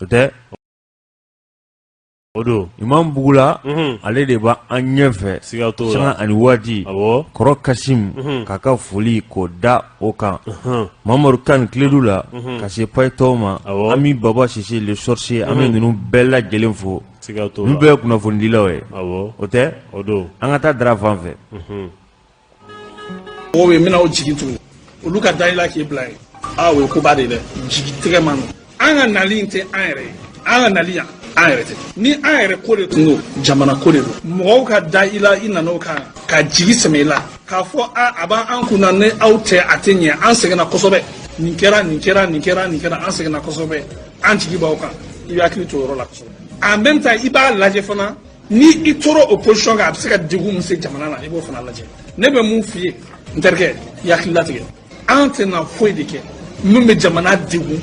O tɛ? O don. Imam Bugula, ale de b'an ɲɛfɛ siga t'o la, sanga ani waati. Kɔrɔ Kasim, k'a ka foli k'o da o kan. Mamadu Kan Kiledu la, ka se paye tɔw ma. Ami Baba Sise le sorcier, an bɛ ninnu bɛɛ lajɛlen fo. Siga t'o Ninnu la. bɛɛ ye kunnafonidilaw ye. O tɛ? O don. An ka taa Dara fan fɛ. Mɔgɔw bɛ yen n bɛna o jigin tugun, olu ka da i la k'i bila yen. Aa, o ye koba de ye dɛ, jigi tigɛ man nɔgɔn. An ka nali in tɛ an yɛrɛ ye, an ka nali yan, an yɛrɛ tɛ. Ni an yɛrɛ ko de tun don, jamana ko de don. Mɔgɔw ka da i la, i nana o kan ka jigi sɛmɛ i la k'a fɔ a a b'an kun na, ni aw tɛ a tɛ ɲɛ. An sɛgɛnna kosɛbɛ, nin kɛra, nin kɛra, nin kɛra, nin kɛra, an sɛgɛnna kosɛbɛ. An jigi b'aw kan, i bɛ hakili to o yɔrɔ la kosɛbɛ. En même temps, i b'a lajɛ fana, ni i tora o position kan, a bɛ se ka degun min se jamana na, i b'o fana lajɛ. Ne bɛ mun f'i ye, n terikɛ, i hakili latigɛ. An tɛna foyi de kɛ min bɛ jamana degun,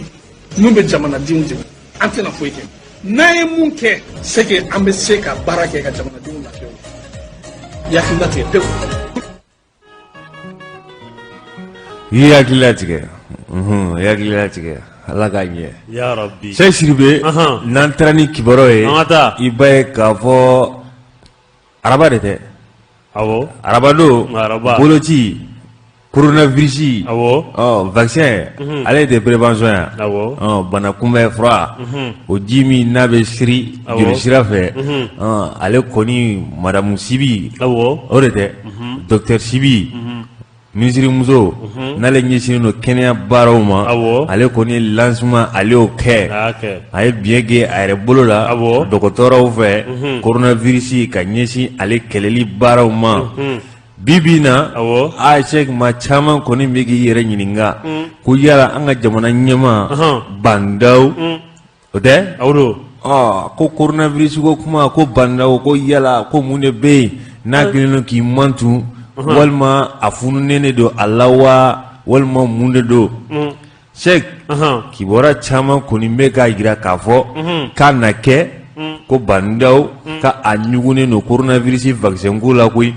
min bɛ jamanadenw degun. An tɛna foyi kɛ. N'an ye mun kɛ, c'est que an bɛ se ka baara kɛ ka jamanadenw lafiya. I hakili latigɛ pewu. I hakili latigɛ, i hakili latigɛ, Ala k'a ɲɛ. Ya Rabbi. Sɛki Sidibe, n'an taara ni kibaruyaw ye, An ka taa. i b'a ye k'a fɔ araba de tɛ? Awɔ. Araba don. Araba. Boloci coronavirus. Awɔ. Ɔ, vaccin, ale de prévention ya. Awɔ. Ɔ, bana kunbɛn fura, o ji min n'a bɛ siri joli sira fɛ, ɔ, ale kɔni, madamu Sibi, o de tɛ? Docteur Sibi, minisirimuso n'ale ɲɛsinnen don kɛnɛya baaraw ma, ale kɔni lancement, ale y'o kɛ. A y'a kɛ. A ye biɲɛ kɛ a yɛrɛ bolo la dɔgɔtɔrɔw fɛ, coronavirus ka ɲɛsin ale kɛlɛli baaraw ma. Bi bi in na, a Sɛki, maa caman kɔni bɛ k'i yɛrɛ ɲininka ko yala an ka jamana ɲɛmaa Bah N'Daw, o tɛ? O don. Ɔ, ko coronavirus ko kuma, ko Bah N'Daw ko yala ko mun de bɛ yen n'a kɛlen don k'i mantun, walima a fununen de don a la wa, walima mun de don? Sɛki, kibaruya caman kɔni bɛ k'a jira k'a fɔ k'a na kɛ ko Bah N'Daw ka a ɲugunnen don coronavirus vaccin ko la koyi,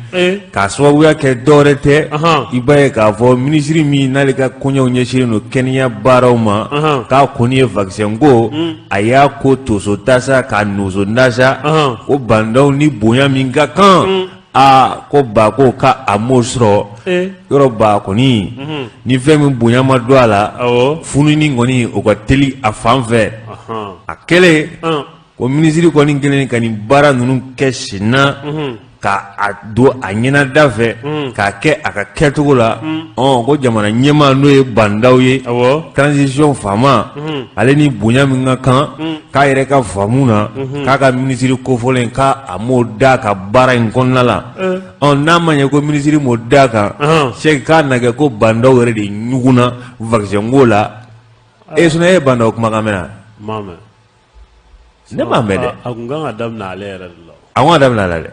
k'a sababuya kɛ dɔwɛrɛ tɛ. I b'a ye k'a fɔ minisiri min n'ale ka koɲɛw ɲɛsinnen don kɛnɛya baaraw ma, k'a kɔni ye vaccin ko, a y'a ko toso tasa k'a noso nasa. Ko Bah N'Daw ni bonya min ka kan, aa, ko Bah ko k'a a m'o sɔrɔ. Yɔrɔ Bah kɔni, ni fɛn min bonya ma don a la, fununi kɔni o ka teli a fan fɛ. A kɛlen ko minisiri kɔni kɛlen ka nin baara ninnu kɛ sen na, ka a don a ɲɛnada fɛ, k'a kɛ a ka kɛcogo la. Ɔ, ko jamana ɲɛmaa n'o ye Bah N'Daw ye, transition faama, ale ni bonya min ka kan, k'a yɛrɛ ka faamu na, k'a ka minisiri kofɔlen k'a a m'o da ka baara in kɔnɔna la. Ɔ, n'a ma ɲɛ ko minisiri m'o da kan, Sɛki, k'a na kɛ ko Bah N'Daw yɛrɛ de ɲugunna vaccin ko la. E sinɔn, e ye Bah N'Daw kumakan mɛn wa? Ne m'a mɛn dɛ. A kun kan ka daminɛ ale yɛrɛ de la. A kun ka daminɛ a la dɛ.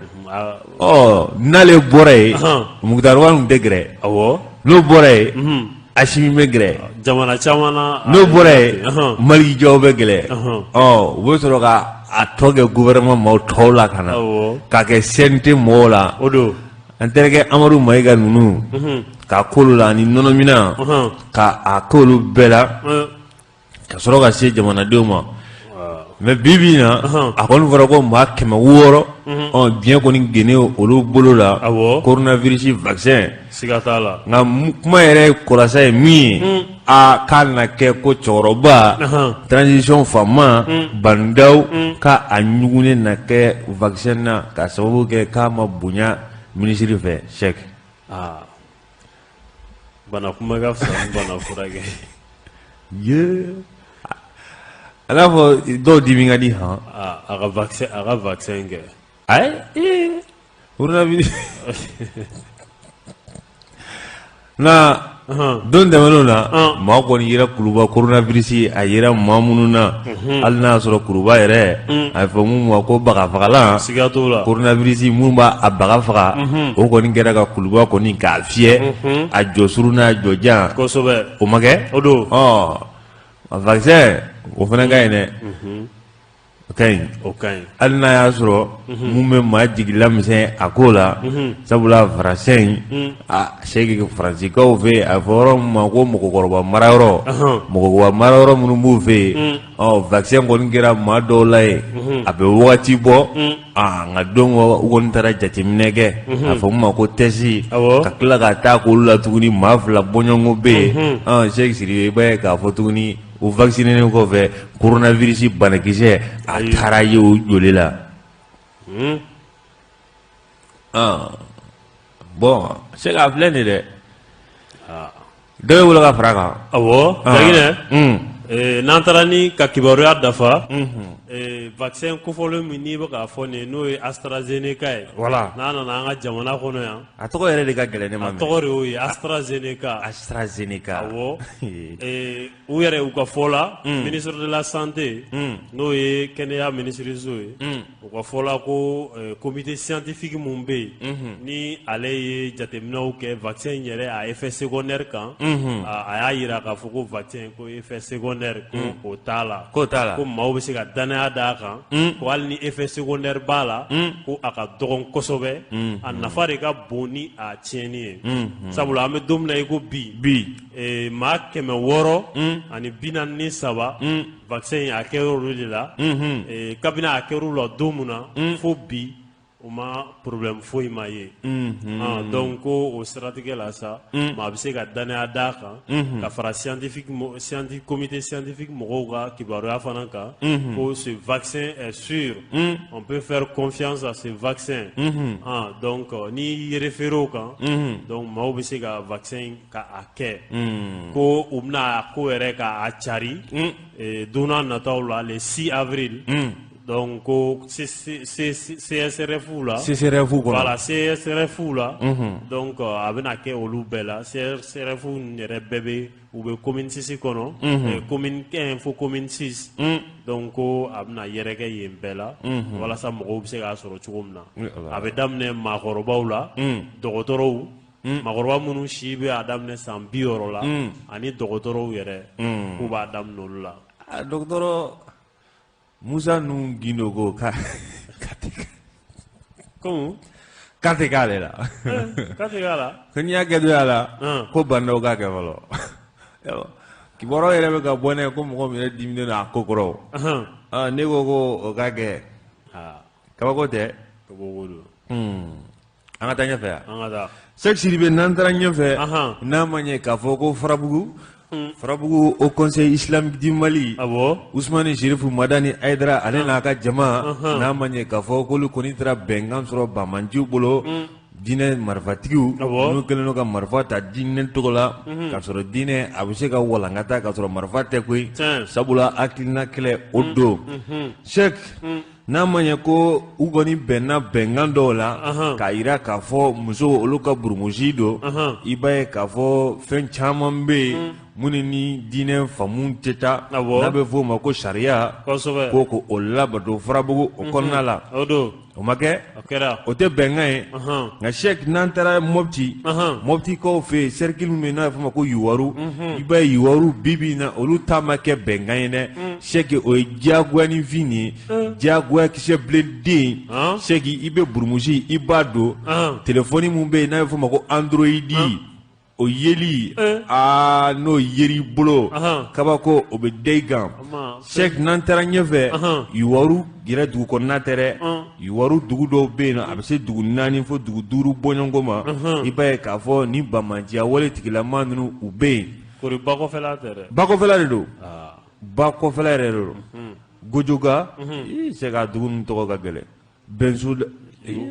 Ɔ, n'ale bɔra yen, Moctar Ouane tɛ gɛrɛ. N'o bɔra yen, Assimi bɛ gɛrɛ. Jamana caman na. N'o bɔra yen, Malick Diaw bɛ gɛrɛ. Ɔ, u bɛ sɔrɔ ka a tɔ kɛ gouvernement maaw tɔw la ka na k'a kɛ CNT mɔgɔw la. O don. An terikɛ Amadu Mayiga ninnu k'a k'olu la, ani nɔnɔminɛn, ka a k'olu bɛɛ la, ka sɔrɔ ka se jamanadenw ma. Mais bi bi in na, a kɔni fɔra ko maa 600, ɔ, biɲɛ kɔni gennen olu bolo la, coronavirus vaccin. Siga t'a la. Nka kuma yɛrɛ kɔlɔsa ye min ye, a k'a na kɛ ko cɛkɔrɔba transition faama Bah N'Daw k'a a ɲugunnen na kɛ vaccin na, k'a sababu kɛ k'a ma bonya minisiri fɛ, Sɛki. Bana kunbɛn ka fisa ni bana furakɛ. Ye a n'a fɔ dɔw dimi ka di han. A ka vaccin kɛ. Ayi, coronavirus na don tɛmɛnenw na, maa kɔni yera Kuluba, coronavirus a yera maa minnu na, hali n'a y'a sɔrɔ Kuluba yɛrɛ, a bɛ fɔ mun ma ko bagafagalan. Siga t'o la. Coronavirus minnu b'a a baga faga, o kɔni kɛra ka Kuluba kɔni k'a fiyɛ, a jɔ surun n'a jɔ jan. Kosɛbɛ. O ma kɛ? O don. Ɔ, vaccin o fana ka ɲi dɛ. O ka ɲi. O ka ɲi. Hali n'a y'a sɔrɔ mun bɛ maa jigi lamisɛn a ko la, sabula vaccin in, a Sɛki, Faransikaw fɛ yen, a fɔ yɔrɔ min ma ko mɔgɔkɔrɔba marayɔrɔ, mɔgɔkɔrɔba marayɔrɔ minnu b'u fɛ yen, ɔ vaccin kɔni kɛra maa dɔw la yen a bɛ wagati bɔ. Nka don u kɔni taara jateminɛ kɛ, a fɔ min ma ko test, ka tila ka taa k'olu la tuguni, maa 2 bɔɲɔgɔnko bɛ yen. Sɛki Sidibe, i b'a ye k'a fɔ tuguni, u vaccinénen kɔfɛ, coronavirus banakisɛ a taara ye u joli la. Bon, Sɛki, a filɛ nin dɛ, dɔ bɛ wolo ka fara kan. Awɔ, Jaginɛ, n'an taara ni ka kibaruya dafa, vaccin kofɔlen min n'i bɛ k'a fɔ nin ye, n'o ye AstraZeneca ye. Voilà. N'a nana an ka jamana kɔnɔ yan. A tɔgɔ yɛrɛ de ka gɛlɛn ne ma. A tɔgɔ de y'o ye, AstraZeneca. AstraZeneca. Awɔ. U yɛrɛ u ka fɔ la, ministre de la santé, n'o ye kɛnɛya minisiriso ye, u ka fɔ la ko comité scientifique mun bɛ yen, ni ale ye jateminɛw kɛ vaccin in yɛrɛ a effet secondaire kan, a y'a jira k'a fɔ ko vaccin ko effet secondaire ko o t'a la. K'o t'a la. Ko maaw bɛ se ka danaya d'a kan, ko hali ni effet secondaire b'a la, ko a ka dɔgɔn kosɛbɛ, a nafa de ka bon ni a tiɲɛni ye. Sabula an bɛ don min na i ko bi, maa 643 vaccin in a kɛra olu de la. Kabini a kɛra u la don min na fo bi, u ma problème foyi ma ye. Donc ko o siratigɛ la sa, maa bɛ se ka danaya d'a kan, ka fara scientifique comité scientifique mɔgɔw ka kibaruya fana kan, ko ce vaccin est sûr, on peut faire confiance à ce vaccin. Donc n'i référé o kan, donc maaw bɛ se ka vaccin ka a kɛ. Ko u bɛna a ko yɛrɛ k'a cari don n'a nataw la, le 6 avril. Donc ko CSRF la. CSRF kɔnɔ. Voilà, CSRF la. Donc a bɛna kɛ olu bɛɛ la. CSRF yɛrɛ bɛɛ bɛ, u bɛ commune 6 kɔnɔ, commune 1 fo commune 6. Donc ko a bɛna yɛrɛkɛ yen bɛɛ la, walasa mɔgɔw bɛ se k'a sɔrɔ cogo min na. A bɛ daminɛ maakɔrɔbaw la, dɔgɔtɔrɔw, maakɔrɔba minnu si bɛ a daminɛ san 60 la, ani dɔgɔtɔrɔw yɛrɛ, k'u b'a daminɛ olu la. Dɔgɔtɔrɔ Musa ninnu Gindo ko k'a k'a tɛ k'ale la. K'a tɛ k'a la. Ko n'i y'a kɛ a la, ko Bandaw k'a kɛ fɔlɔ. Kibaruyaw yɛrɛ bɛ ka bɔ ne ko mɔgɔ min yɛrɛ diminen don a ko kɔrɔ. Ne ko ko o k'a kɛ. Kabako tɛ. Kabako don. An ka taa ɲɛfɛ yan. An ka taa. Sɛki Sidibe, n'an taara ɲɛfɛ, n'a ma ɲɛ k'a fɔ ko Farabugu, Farabugu Haut Conseil islamique du Mali, Usumani Sirifu Madani Hayidara, ale n'a ka jama, n'a ma ɲɛ k'a fɔ k'olu kɔni taara bɛnkan sɔrɔ banbaanciw bolo, diinɛ marifatigiw n'u kɛlen don ka marifa ta diinɛ tɔgɔ la, k'a sɔrɔ diinɛ a bɛ se ka walankata k'a sɔrɔ marifa tɛ koyi, sabula hakilina kɛlɛ o don. Sɛki, n'a ma ɲɛ ko u kɔni bɛnna bɛnkan dɔw la k'a jira k'a fɔ musow olu ka burumusi don, i b'a ye k'a fɔ fɛn caman bɛ yen minnu ni diinɛ faamu tɛ taa, n'a bɛ fɔ o ma ko sariya, ko ko o labato Farabugu o kɔnɔna la. O ma kɛ, o tɛ bɛnkan ye. Nka Sɛki, n'an taara Mɔpti, Mɔptikaw fɛ yen, cercle min bɛ yen n'a bɛ f'o ma ko Yuwaru, i b'a ye Yuwaru bi bi in na, olu ta ma kɛ bɛnkan ye dɛ. Sɛki, o ye diyagoya ni fin ye, diyagoya kisɛ bilen den. Sɛki, i bɛ burumusi, i b'a don telefɔni min bɛ yen n'a bɛ f'o ma ko Android, o yeli, aa, n'o yer'i bolo, kabako o bɛ da i kan. Sɛki, n'an taara ɲɛfɛ, Yuwaru yɛrɛ dugu kɔnɔna tɛ dɛ, Yuwaru dugu dɔw bɛ yen a bɛ se dugu 4 fo dugu 5 bɔɲɔgɔnko ma, i b'a ye k'a fɔ ni banbaanciya wale tigilama ninnu u bɛ yen. Kori, bakɔfɛla tɛ dɛ. Bakɔfɛla de don, bakɔfɛla yɛrɛ de don. Gojoga, Sɛki, a dugu ninnu tɔgɔ ka gɛlɛn. Bɛnso.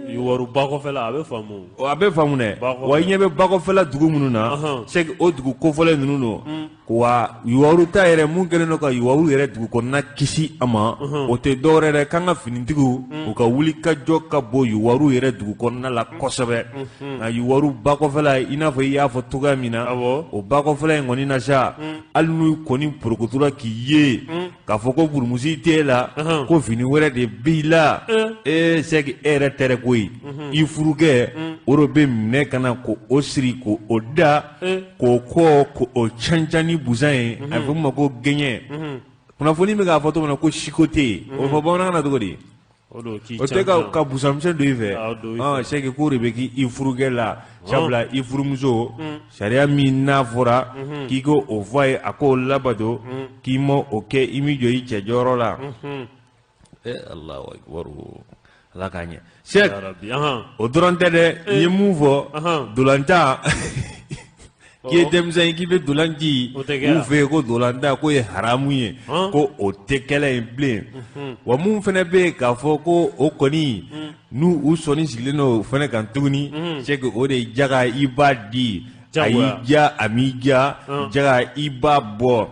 Yuwaru bakɔfɛla, a bɛ faamu. A bɛ faamu dɛ. Wa i ɲɛ bɛ bakɔfɛla dugu minnu na, Sɛki, o dugu kofɔlen ninnu don. Wa Yuwaru ta yɛrɛ, mun kɛlen don ka Yuwaru yɛrɛ dugu kɔnɔna kisi a ma, o tɛ dɔwɛrɛ dɛ, k'an ka finitigiw u ka wuli ka jɔ ka bɔ Yuwaru yɛrɛ dugu kɔnɔna la kosɛbɛ. Nka Yuwaru bakɔfɛla, i n'a fɔ i y'a fɔ cogoya min na, o bakɔfɛla in kɔni na sa, hali n'u kɔni porokotora k'i ye k'a fɔ ko burumusi t'e la, ko fini wɛrɛ de b'i la, ee Sɛki, e yɛrɛ tɛ dɛ koyi, i furukɛ o de bɛ minɛ ka na ko o siri ko o da k'o kɔ ko o cancan ni busan ye, a bɛ fɔ min ma ko gɛɲɛ. Kunnafoni bɛ k'a fɔ cogo min na ko siko tɛ yen, o bɛ fɔ bamanankan na cogo di? O don k'i O tɛ can ka busamisɛn don i fɛ. Ah, don i fɛ. Sɛki, k'o de bɛ k'i furukɛ la, sabula i furumuso, sariya min n'a fɔra k'i ko o fɔ a ye, a k'o labato, k'i ma o kɛ, i m'i jɔ i cɛ jɔyɔrɔ la. Alahu akibaru, Ala k'a ɲɛ. Sɛki, Yarabi, ahan. o dɔrɔn tɛ dɛ, n ye mun fɔ? Dolantan, k'i ye denmisɛn ye k'i bɛ dolan ci O tɛ kɛ u fɛ yen, ko dolantan k'o ye haramu ye, ko o tɛ kɛlɛ yen bilen. Wa mun fana bɛ yen k'a fɔ ko o kɔni n'u u sɔnni sigilen don o fana kan tuguni, c'est que o de ye jaga, i b'a di, a y'i Jagoya. diya, a m'i diya, jaga i b'a bɔ.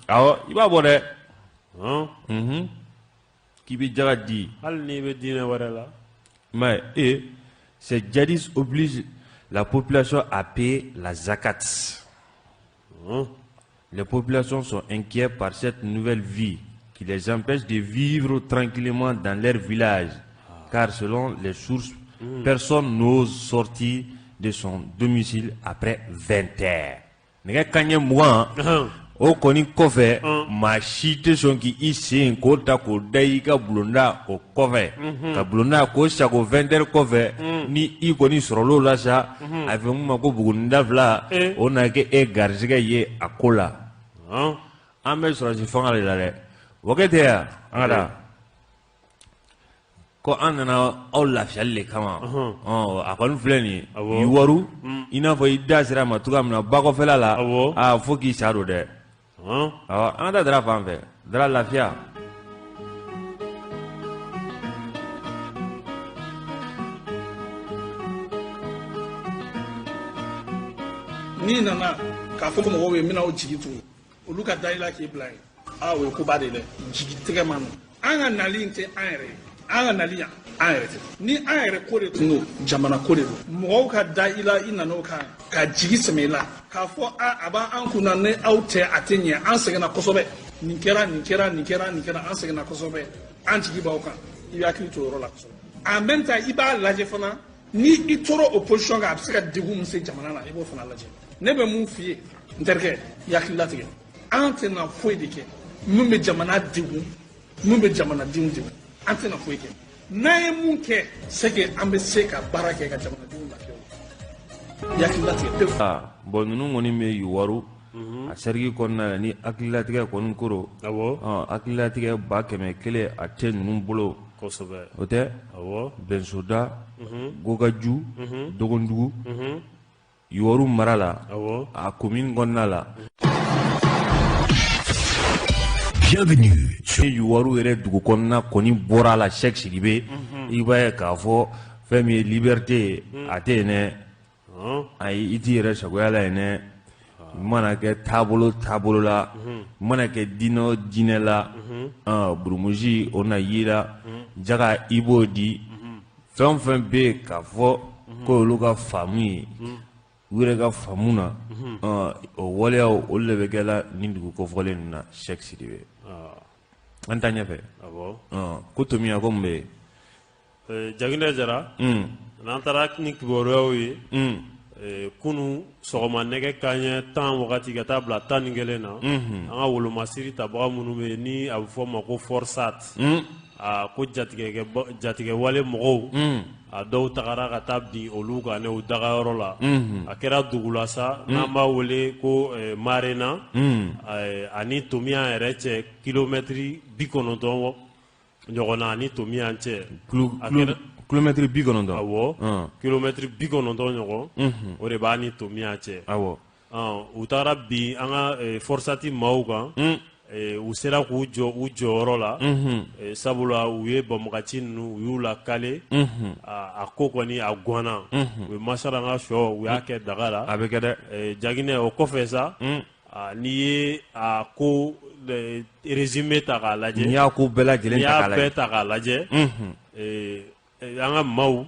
Awɔ, i b'a bɔ dɛ. K'i bɛ jaga di. Hali n'i bɛ diinɛ wɛrɛ la. Mais et ces djihadistes obligent la population à payer la zakat. Les populations sont inquiètes par cette nouvelle vie qui les empêche de vivre tranquillement dans leur village. Car selon les sources, personne n'ose sortir de son domicile après 20 heures. Nɛgɛ kanɲɛ 20 o kɔni kɔfɛ, maa si tɛ sɔn k'i sen k'o ta k'o da i ka bulonda o kɔfɛ, ka bulonda k'o sago 20 heures kɔfɛ. Ni i kɔni sɔrɔl'o la sa, a bɛ fɔ mun ma ko buguninda fila, o na kɛ e garisɛgɛ ye a ko la. An bɛ sɔrɔsi fanga de la dɛ, o kɛ tɛ yan. An ka taa ko an nana aw lafiyali de kama. A kɔni filɛ nin ye, Youwarou, i n'a fɔ i da sera a ma cogoya min na bakɔfɛla la, aa, fo k'i sa don dɛ. Awɔ, an ka taa Dara fan fɛ. Dara, lafiya. N'i nana k'a fɔ ko mɔgɔw ye n bɛna aw jigi tugu, olu ka da i la k'i bila yen, aa, o ye koba de ye dɛ. Jigi tigɛ ma nɔgɔn. An ka nali in tɛ an yɛrɛ ye, an ka nali yan, an yɛrɛ tɛ. Ni an yɛrɛ ko de tun don, jamana ko de don. Mɔgɔw ka da i la, i nana o kan ka jigi sɛmɛ i la k'a fɔ a a b'an kunna, ni aw tɛ a tɛ ɲɛ, an sɛgɛnna kosɛbɛ, nin kɛra, nin kɛra, nin kɛra, nin kɛra, an sɛgɛnna kosɛbɛ, an jigi b'aw kan. I bɛ hakili to o yɔrɔ la kosɛbɛ. En même temps, i b'a lajɛ fana, ni i tora o position kan, a bɛ se ka degun min se jamana na, i b'o fana lajɛ. Ne bɛ mun f'i ye, n terikɛ, i hakili latigɛ. An tɛna foyi de kɛ min bɛ jamana degun, min bɛ jamanadenw degun. An tɛna foyi kɛ. N'an ye mun kɛ, c'est que an bɛ se ka baara kɛ ka jamanadenw lafiya. O i hakili latigɛ pewu. Bon, ninnu kɔni bɛ Youwarou a sɛriki kɔnɔna la ni hakililatigɛ kɔni koro. Hakililatigɛ 100 000 a tɛ ninnu bolo. O tɛ Bɛnsoda, Gogaju, Dogondugu, Youwarou mara la, a commune kɔnɔna la. Bienvenue sur Ni Youwarou yɛrɛ dugu kɔnɔna kɔni bɔra a la, Cheick Sidibe, i b'a ye k'a fɔ fɛn min ye liberté ye, a tɛ yen dɛ. Ayi, i t'i yɛrɛ sagoya la yen dɛ. I mana kɛ taabolo taabolo la, i mana kɛ diinɛ o diinɛ la, burumusi o na y'i la, jaga i b'o di. Fɛn o fɛn bɛ yen k'a fɔ ko olu ka faamu ye, u yɛrɛ ka faamu na, o waleyaw olu de bɛ kɛ la nin dugu kofɔlen ninnu na. Cheick Sidibe, an taa ɲɛfɛ. Ko Tomiya, ko mun bɛ yen? Jaginɛ Jara, n'an taara ni kibaruyaw ye, kunun sɔgɔma nɛgɛ kanɲɛ 10 wagati ka taa bila 11 na, an ka wolomasiri tabaga minnu bɛ yen ni a bɛ fɔ o ma ko FORSAT, a ko jatigɛwale mɔgɔw, a dɔw tagara ka taa bin olu kan ne u dagayɔrɔ la. A kɛra dugu la sa n'an b'a wele ko Marena, ani Tomiya yɛrɛ cɛ, kilomɛtiri 90 ɲɔgɔn na ani Tomiya cɛ. Kilomɛtiri 90? Awɔ, kilomɛtiri 90 ɲɔgɔn, o de b'a ni Tomiya cɛ. U taara bin an ka FORSAT maaw kan. U sera k'u jɔ u jɔyɔrɔ la, sabula u ye banbagaci ninnu, u y'u lakale. A ko kɔni a ganna, u ye masara an ka sɔ, u y'a kɛ daga la. A bɛ kɛ dɛ. Jaginɛ, o kɔfɛ sa, n'i ye a ko résumé ta k'a lajɛ, n'i y'a ko bɛɛ lajɛlen n'i ta y'a k'a bɛɛ lajɛ, ta k'a lajɛ, an ka maaw,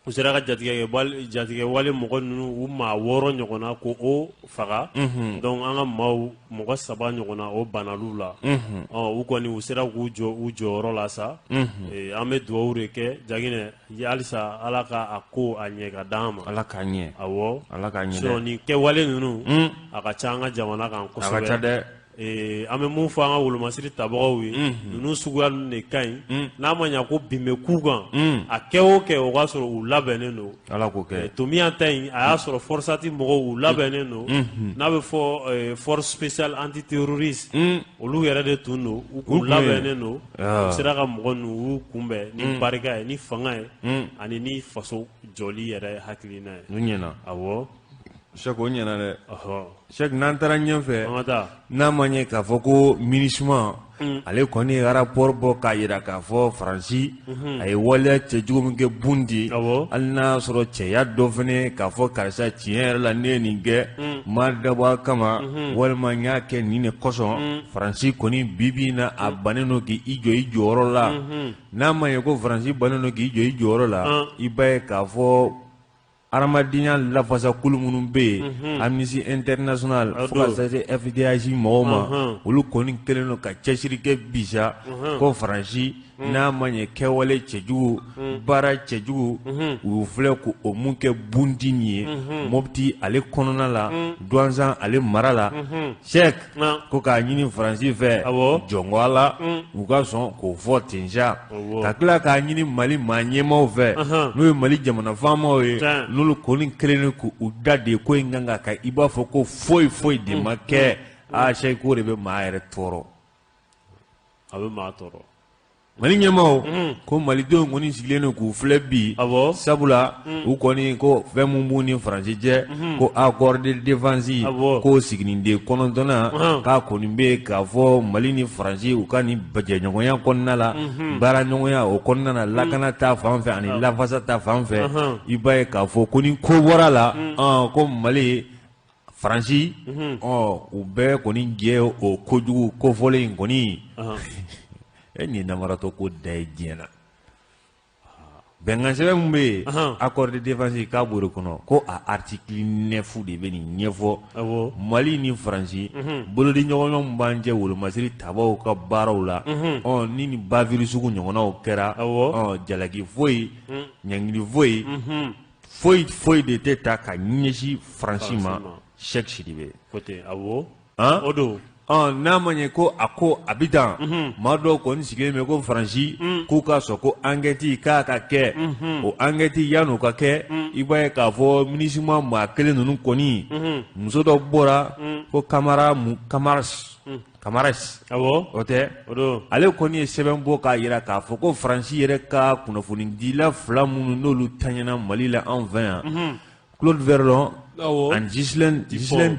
u sera ka jatigɛ wale mɔgɔ ninnu, u maa 6 ɲɔgɔn na ko o faga. Donc an ka maaw mɔgɔ 3 ɲɔgɔn na, o banal'u la. Ɔ, u kɔni u sera k'u jɔ u jɔyɔrɔ la sa. An bɛ dugawu de kɛ, Jaginɛ, halisa Ala ka a ko a ɲɛ ka d'an ma. Ala k'a ɲɛ. Awɔ. Ala k'a ɲɛ dɛ. Sinon nin kɛwale ninnu, a ka ca an ka jamana kan A ka ca kosɛbɛ. dɛ. An bɛ mun fɔ an ka wolomasiri tabagaw ye, ninnu suguya ninnu de ka ɲi. N'a ma ɲa ko bin bɛ k'u kan, a kɛ o kɛ, o k'a sɔrɔ u labɛnnen don. Ala k'o kɛ. Tomiya ta in, a y'a sɔrɔ FORSAT mɔgɔw, u labɛnnen don. N'a bɛ fɔ Force spéciale antiterroriste, olu yɛrɛ de tun don, u kun labɛnnen don. U sera ka mɔgɔ ninnu, u y'u kunbɛn ni barika ye, ni fanga ye, ani ni faso jɔli yɛrɛ hakilina ye. U ɲɛna. Awɔ. Sɛki, o ɲɛna dɛ. Sɛki, n'an taara ɲɛfɛ, n'a ma ɲɛ k'a fɔ ko MINUSMA, ale kɔni ye rapport bɔ k'a jira k'a fɔ Faransi, a ye waleya cɛjugu min kɛ Bunti, hali n'a y'a sɔrɔ cɛya dɔ fana k'a fɔ karisa, tiɲɛ yɛrɛ la, ne ye nin kɛ, n m'a dabɔ a kama, walima n y'a kɛ nin de kosɔn. Faransi kɔni, bi bi in na, a bannen don k'i jɔ i jɔyɔrɔ la. N'a ma ɲɛ ko Faransi bannen don k'i jɔ i jɔyɔrɔ la, i b'a ye k'a fɔ adamadenya lafasakulu minnu bɛ yen, Amnesty International fo ka se FIDH mɔgɔw ma, olu kɔni kɛlen don ka cɛsiri kɛ bi sa ko Faransi, n'a ma ɲɛ kɛwale cɛjugu, baara cɛjugu, u filɛ k'o mun kɛ Bunti nin ye, Mopti ale kɔnɔna la, Duwanzan ale mara la, Sɛki, ko k'a ɲini Faransi fɛ jɔnko la, u ka sɔn k'o fɔ ten sa, ka tila k'a ɲini Mali maa ɲɛmaaw fɛ, n'o ye Mali jamana faamaw ye, n'olu kɔni kɛlen k'u da de ko in kan ka i b'a fɔ ko foyi foyi de ma kɛ. Aa Sɛki, k'o de bɛ maa yɛrɛ tɔɔrɔ. A bɛ maa tɔɔrɔ. Mali ɲɛmaaw ko malidenw kɔni sigilen don k'u filɛ bi, sabula u kɔni ko fɛn min b'u ni Faransi cɛ, ko accord de défense, ko siginiden 9nan, k'a kɔni bɛ yen k'a fɔ Mali ni Faransi, u ka nin jɛɲɔgɔnya kɔnɔna la, baaraɲɔgɔnya o kɔnɔna na, lakana ta fan fɛ ani lafasa ta fan fɛ, i b'a ye k'a fɔ ko ni ko bɔra la, ko Mali, Faransi, u bɛɛ kɔni jɛ o kojugu kofɔlen in kɔni. E nin ye namaratɔ ko da ye diɲɛ na. Bɛnkan sɛbɛn min bɛ yen, accord de défense, k'a b'o de kɔnɔ, ko a article 9 de bɛ nin ɲɛfɔ. Mali ni Faransi bolodi ɲɔgɔnɲɔgɔn min b'an cɛ wolomasiri tabaw ka baaraw la, ɔ ni nin bavure sugu ɲɔgɔnnaw kɛra, ɔ jalaki foyi, ɲangili foyi foyi foyi de tɛ ta ka ɲɛsin Faransi ma. Sɛki Sidibe. Ko ten, awɔ. O don. N'a ma ɲɛ ko a ko a bɛ tan, maa dɔw kɔni sigilen bɛ ko Faransi k'u ka sɔn ko enquête k'a ka kɛ. O enquête, yan'o ka kɛ, i b'a ye k'a fɔ MINUSMA maa kelen ninnu kɔni, muso dɔ bɔra ko Kamara Kamaras, o tɛ, ale kɔni ye sɛbɛn bɔ k'a jira k'a fɔ ko Faransi yɛrɛ ka kunnafonidila fila minnu n'olu taɲɛna Mali la, anw fɛ yan, Claude Verlon ani Ghislaine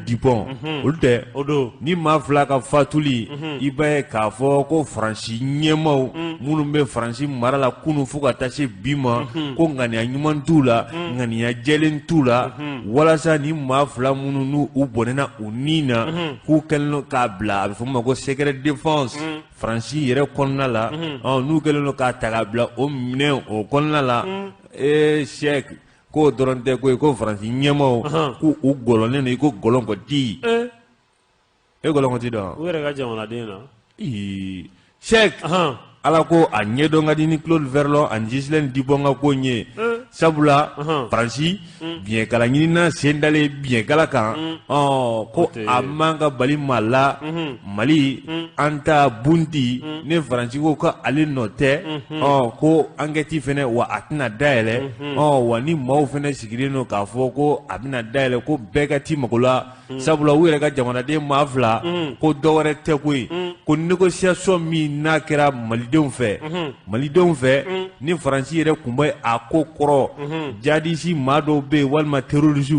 Dupont, olu tɛ, ni maa fila ka fatuli, i b'a ye k'a fɔ ko Faransi ɲɛmaaw minnu bɛ Faransi mara la kunun fo ka taa se bi ma, ko ŋaniya ɲuman t'u la, ŋaniya jɛlen t'u la, walasa ni maa fila minnu n'u u bɔnɛna u ni na, k'u kɛlen don k'a bila, a bɛ fɔ min ma ko secret défense Faransi yɛrɛ kɔnɔna la, n'u kɛlen don k'a ta k'a bila o minɛn o kɔnɔna la. Ee Sɛki, k'o dɔrɔn tɛ ko ye, ko Faransi ɲɛmaaw k'u u gɔlɔnnen don i ko gɔlɔnkɔti. E gɔlɔnkɔti dɔn? U yɛrɛ ka jamanaden na. Sɛki, Ala ko a ɲɛdɔn ka di ni Claude Verlon ani Ghislaine Dupont ka ko in ye, sabula Faransi biɲɛkala ɲinina sen dalen biɲɛkala kan, ko a man ka bali maa la. Mali an ta Bunti, ni Faransi ko ko ale nɔ tɛ, ko enquête fɛnɛ wa a tɛna dayɛlɛ, wa ni maaw fɛnɛ sigilen don k'a fɔ ko a bɛna dayɛlɛ, ko bɛɛ ka t'i mago la, sabula u yɛrɛ ka jamanaden maa fila, ko dɔ wɛrɛ tɛ koyi, ko négociation min n'a kɛra Malidenw fɛ ni Faransi yɛrɛ tun bɛ a ko kɔrɔ, djihadiste maa dɔw bɛ yen walima terroriste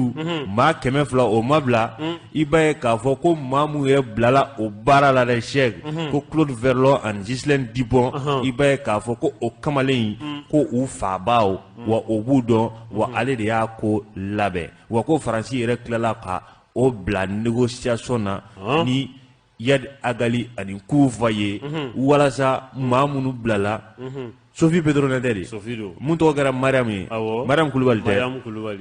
maa 200, o ma bila. I b'a ye k'a fɔ ko maa mun yɛrɛ bilala o baara la dɛ, Sɛki, ko Claude Verlon ani Ghislaine Dupont, i b'a ye k'a fɔ ko o kamalen in, ko u fabaw wa o b'u dɔn, wa ale de y'a ko labɛn, wa ko Faransi yɛrɛ tilala ka o bila négociation na ni Iyad Ag Ghali ani Kufa ye, walasa maa minnu bilala, Sophie Pétronin tɛ de, mun tɔgɔ kɛra Mariam ye, Mariam Kulubali tɛ,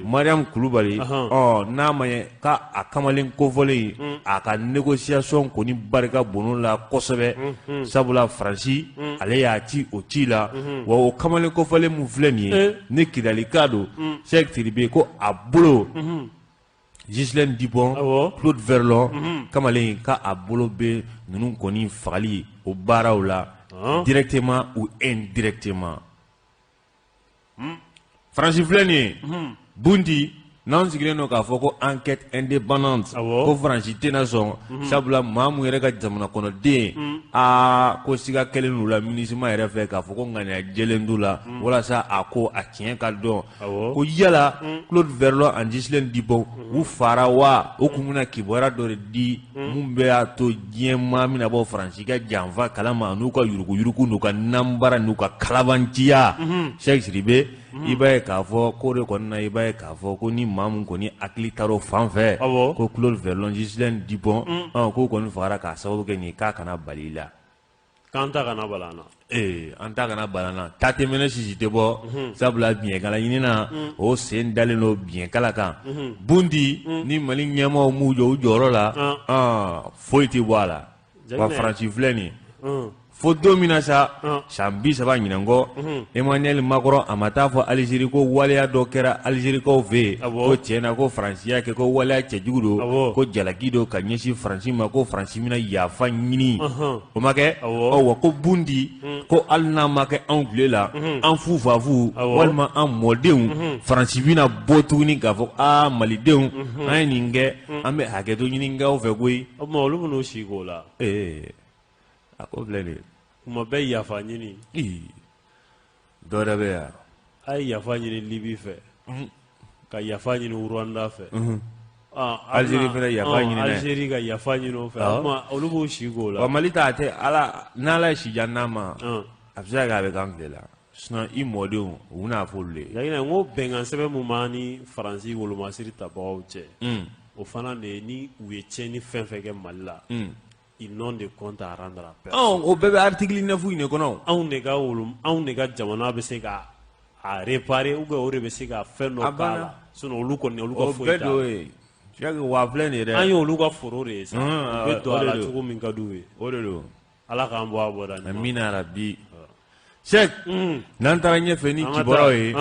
Mariam Kulubali, ɔ n'a ma ɲɛ k'a a kamalen kofɔlen, a ka négociation kɔni barika bonn'o la kosɛbɛ, sabula Faransi ale y'a ci o ci la. Wa o kamalen kofɔlen mun filɛ nin ye, ni Kidalika don, Sɛki Sidibe, ko a bolo. Ghislaine Dupont, Claude Verlon, kamalen k'a bolo bɛ ninnu kɔni fagali o baaraw la directement ou indirectement. Faransi filɛ nin ye Bunti, n'an sigilen don k'a fɔ ko enquête indépendante, ko Faransi tɛna sɔn, sabula maa mun yɛrɛ ka jamana kɔnɔden, aa ko siga kɛlen d'u la MINUSMA yɛrɛ fɛ k'a fɔ ko ŋaniya jɛlen t'u la walasa a ko a tiɲɛ ka dɔn, ko yala Claude Verlon ani Ghislaine Dupont u fara wa u kun bɛna kibaruya dɔ de di mun bɛ y'a to diɲɛ maa bɛna bɔ Faransi ka janfa kalama n'u ka yuruguyurugu n'u ka nanbara n'u ka kalabanciya. Cheikh Sidibe, i b'a ye k'a fɔ ko de kɔni na, i b'a ye k'a fɔ ko ni maa mun kɔni hakili taara o fan fɛ, ko Claude Verlon, Ghislaine Dupont, k'u kɔni fagara k'a sababu kɛ nin ye, k'a kana bali i la. K'an ta kana bala an na. Ee, an ta kana bala an na, ta tɛ mɛnɛ sisi tɛ bɔ, sabula biɲɛkala ɲinina o sen dalen don biɲɛkala kan. Bunti, ni Mali ɲɛmaaw m'u jɔ u jɔyɔrɔ la, foyi tɛ bɔ a la. Wa Faransi filɛ nin ye, fo don min na sa, san 30 ɲinan kɔ, Emmanuel Macron a ma taa fɔ Alizeri ko waleya dɔ kɛra Alizerikaw fɛ yen, ko tiɲɛ na ko Faransi y'a kɛ, ko waleya cɛjugu don, ko jalaki don ka ɲɛsin Faransi ma, ko Faransi bɛna yafa ɲini. O ma kɛ. Ɔ wa ko Bunti, ko hali n'a ma kɛ anw tile la, an fufafu walima an mɔdenw, Faransi bɛna bɔ tuguni k'a fɔ aa Malidenw, an ye nin kɛ, an bɛ hakɛto ɲini aw fɛ koyi. O tuma olu bɛn'u sigi k'o la. Ee, a ko filɛ nin ye. Kuma bɛɛ yafa ɲini. Dɔ wɛrɛ bɛ yan. A ye yafa ɲini Libi fɛ, ka yafa ɲini Rwanda fɛ, Alizeri fana yafa ɲini. Alizeri ka yafa ɲini o fɛ, olu b'u si k'o la. Wa Mali ta a tɛ ala n'Ala ye si jan d'an ma, a bɛ se ka kɛ a bɛ k'an tile la, sinon i mɔdenw u bɛna fɔ olu de ye. Laginɛ, n ko bɛnkan sɛbɛn mun b'an ni Faransi wolomasiri tabagaw cɛ, o fana de ye ni u ye tiɲɛni fɛn fɛn kɛ Mali la, ils n'ont de compte à rendre à personne. O bɛɛ bɛ article 9 in de kɔnɔ. Anw de ka wolo, anw de ka jamana bɛ se ka a réparer ou bien o de bɛ se ka fɛn dɔ k'a la, sinon olu kɔni olu ka foyi t'a la. O bɛɛ don ye. Wa filɛ nin ye dɛ. An ye olu ka foro de ye sa. U bɛ don a la cogo min ka d'u ye. O de don. Ala k'an bɔ a bɔda ɲuman. Amina yarabi. Sɛki, n'an taara ɲɛfɛ ni kibaruyaw ye,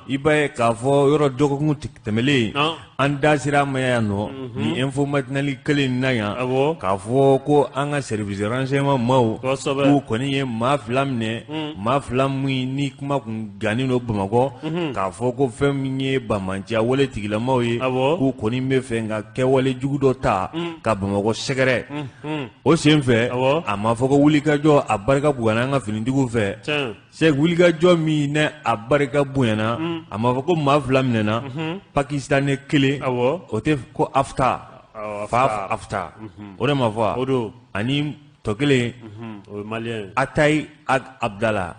i b'a ye k'a fɔ yɔrɔ dɔgɔkun tɛmɛlen, an da sera a ma yan nɔ ni info matinale kelen in na yan, k'a fɔ ko an ka service renseignement maaw k'u kɔni ye maa fila minɛ, maa fila min ni kuma kun gannen don Bamakɔ, k'a fɔ ko fɛn min ye banbaanciya wale tigilamaw ye, k'u kɔni bɛ fɛ ka kɛwale jugu dɔ ta ka Bamakɔ sɛgɛrɛ. O senfɛ, a ma fɔ ko wulikajɔ a barika bonyana an ka finitigiw fɛ. Sɛki, wulikajɔ min ne a barika bonyana, a ma fɔ ko maa fila minɛna, Pakistanais kelen, o tɛ ko Afta fa Afta, o de ma fɔ, ani tɔ kelen Atayi Ag Abdala,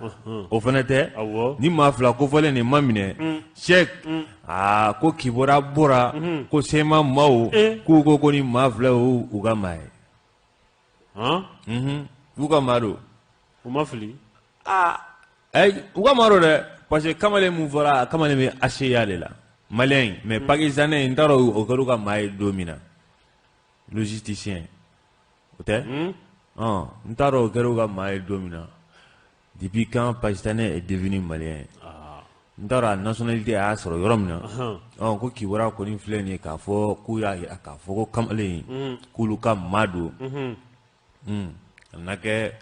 o fana tɛ. Ni maa fila kofɔlen nin ma minɛ, Sɛki, aa ko kibaruya bɔra ko CMA maaw k'u ko ni maa fila u ka maa ye. U ka maa don. U ma fili. Aa, u ka maa don dɛ, parce que kamalen mun fɔra, a kamalen bɛ HCA de la, malien in, mais pakistanais in, n t'a dɔn o kɛra u ka maa ye don min na, logisticien o tɛ, n t'a dɔn o kɛra u ka maa ye don min na. Depuis quand pakistanais est devenu malien? N t'a dɔn a nationalité a y'a sɔrɔ yɔrɔ min na. Ko kibaruya kɔni filɛ nin ye k'a fɔ k'u y'a jira k'a fɔ ko kamalen in k'olu ka maa don. A nana kɛ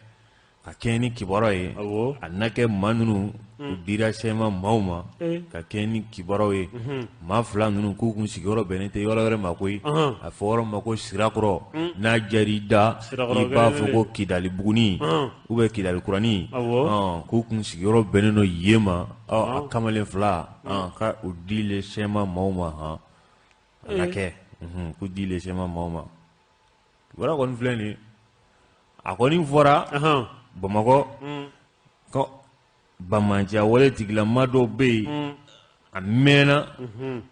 ka kɛɲɛ ni kibaruya ye, a nana kɛ maa ninnu u dira CMA maaw ma ka kɛɲɛ ni kibaruyaw ye. Maa fila ninnu k'u kun sigiyɔrɔ bɛnnen tɛ yɔrɔ wɛrɛ ma koyi, a fɔ yɔrɔ ma ko Sirakɔrɔ. N'a diyara i da, i b'a fɔ ko Kidali Buguni ou bien Kidali Kurani, k'u kun sigiyɔrɔ bɛnnen don yen ma. A kamalen fila ka u dilen CMA maaw ma, han a na kɛ k'u dilen CMA maaw ma. Kibaruya kɔni filɛ nin ye, a kɔni fɔra Bamakɔ ko banbaanciya wale tigilama dɔw bɛ yen a mɛnna,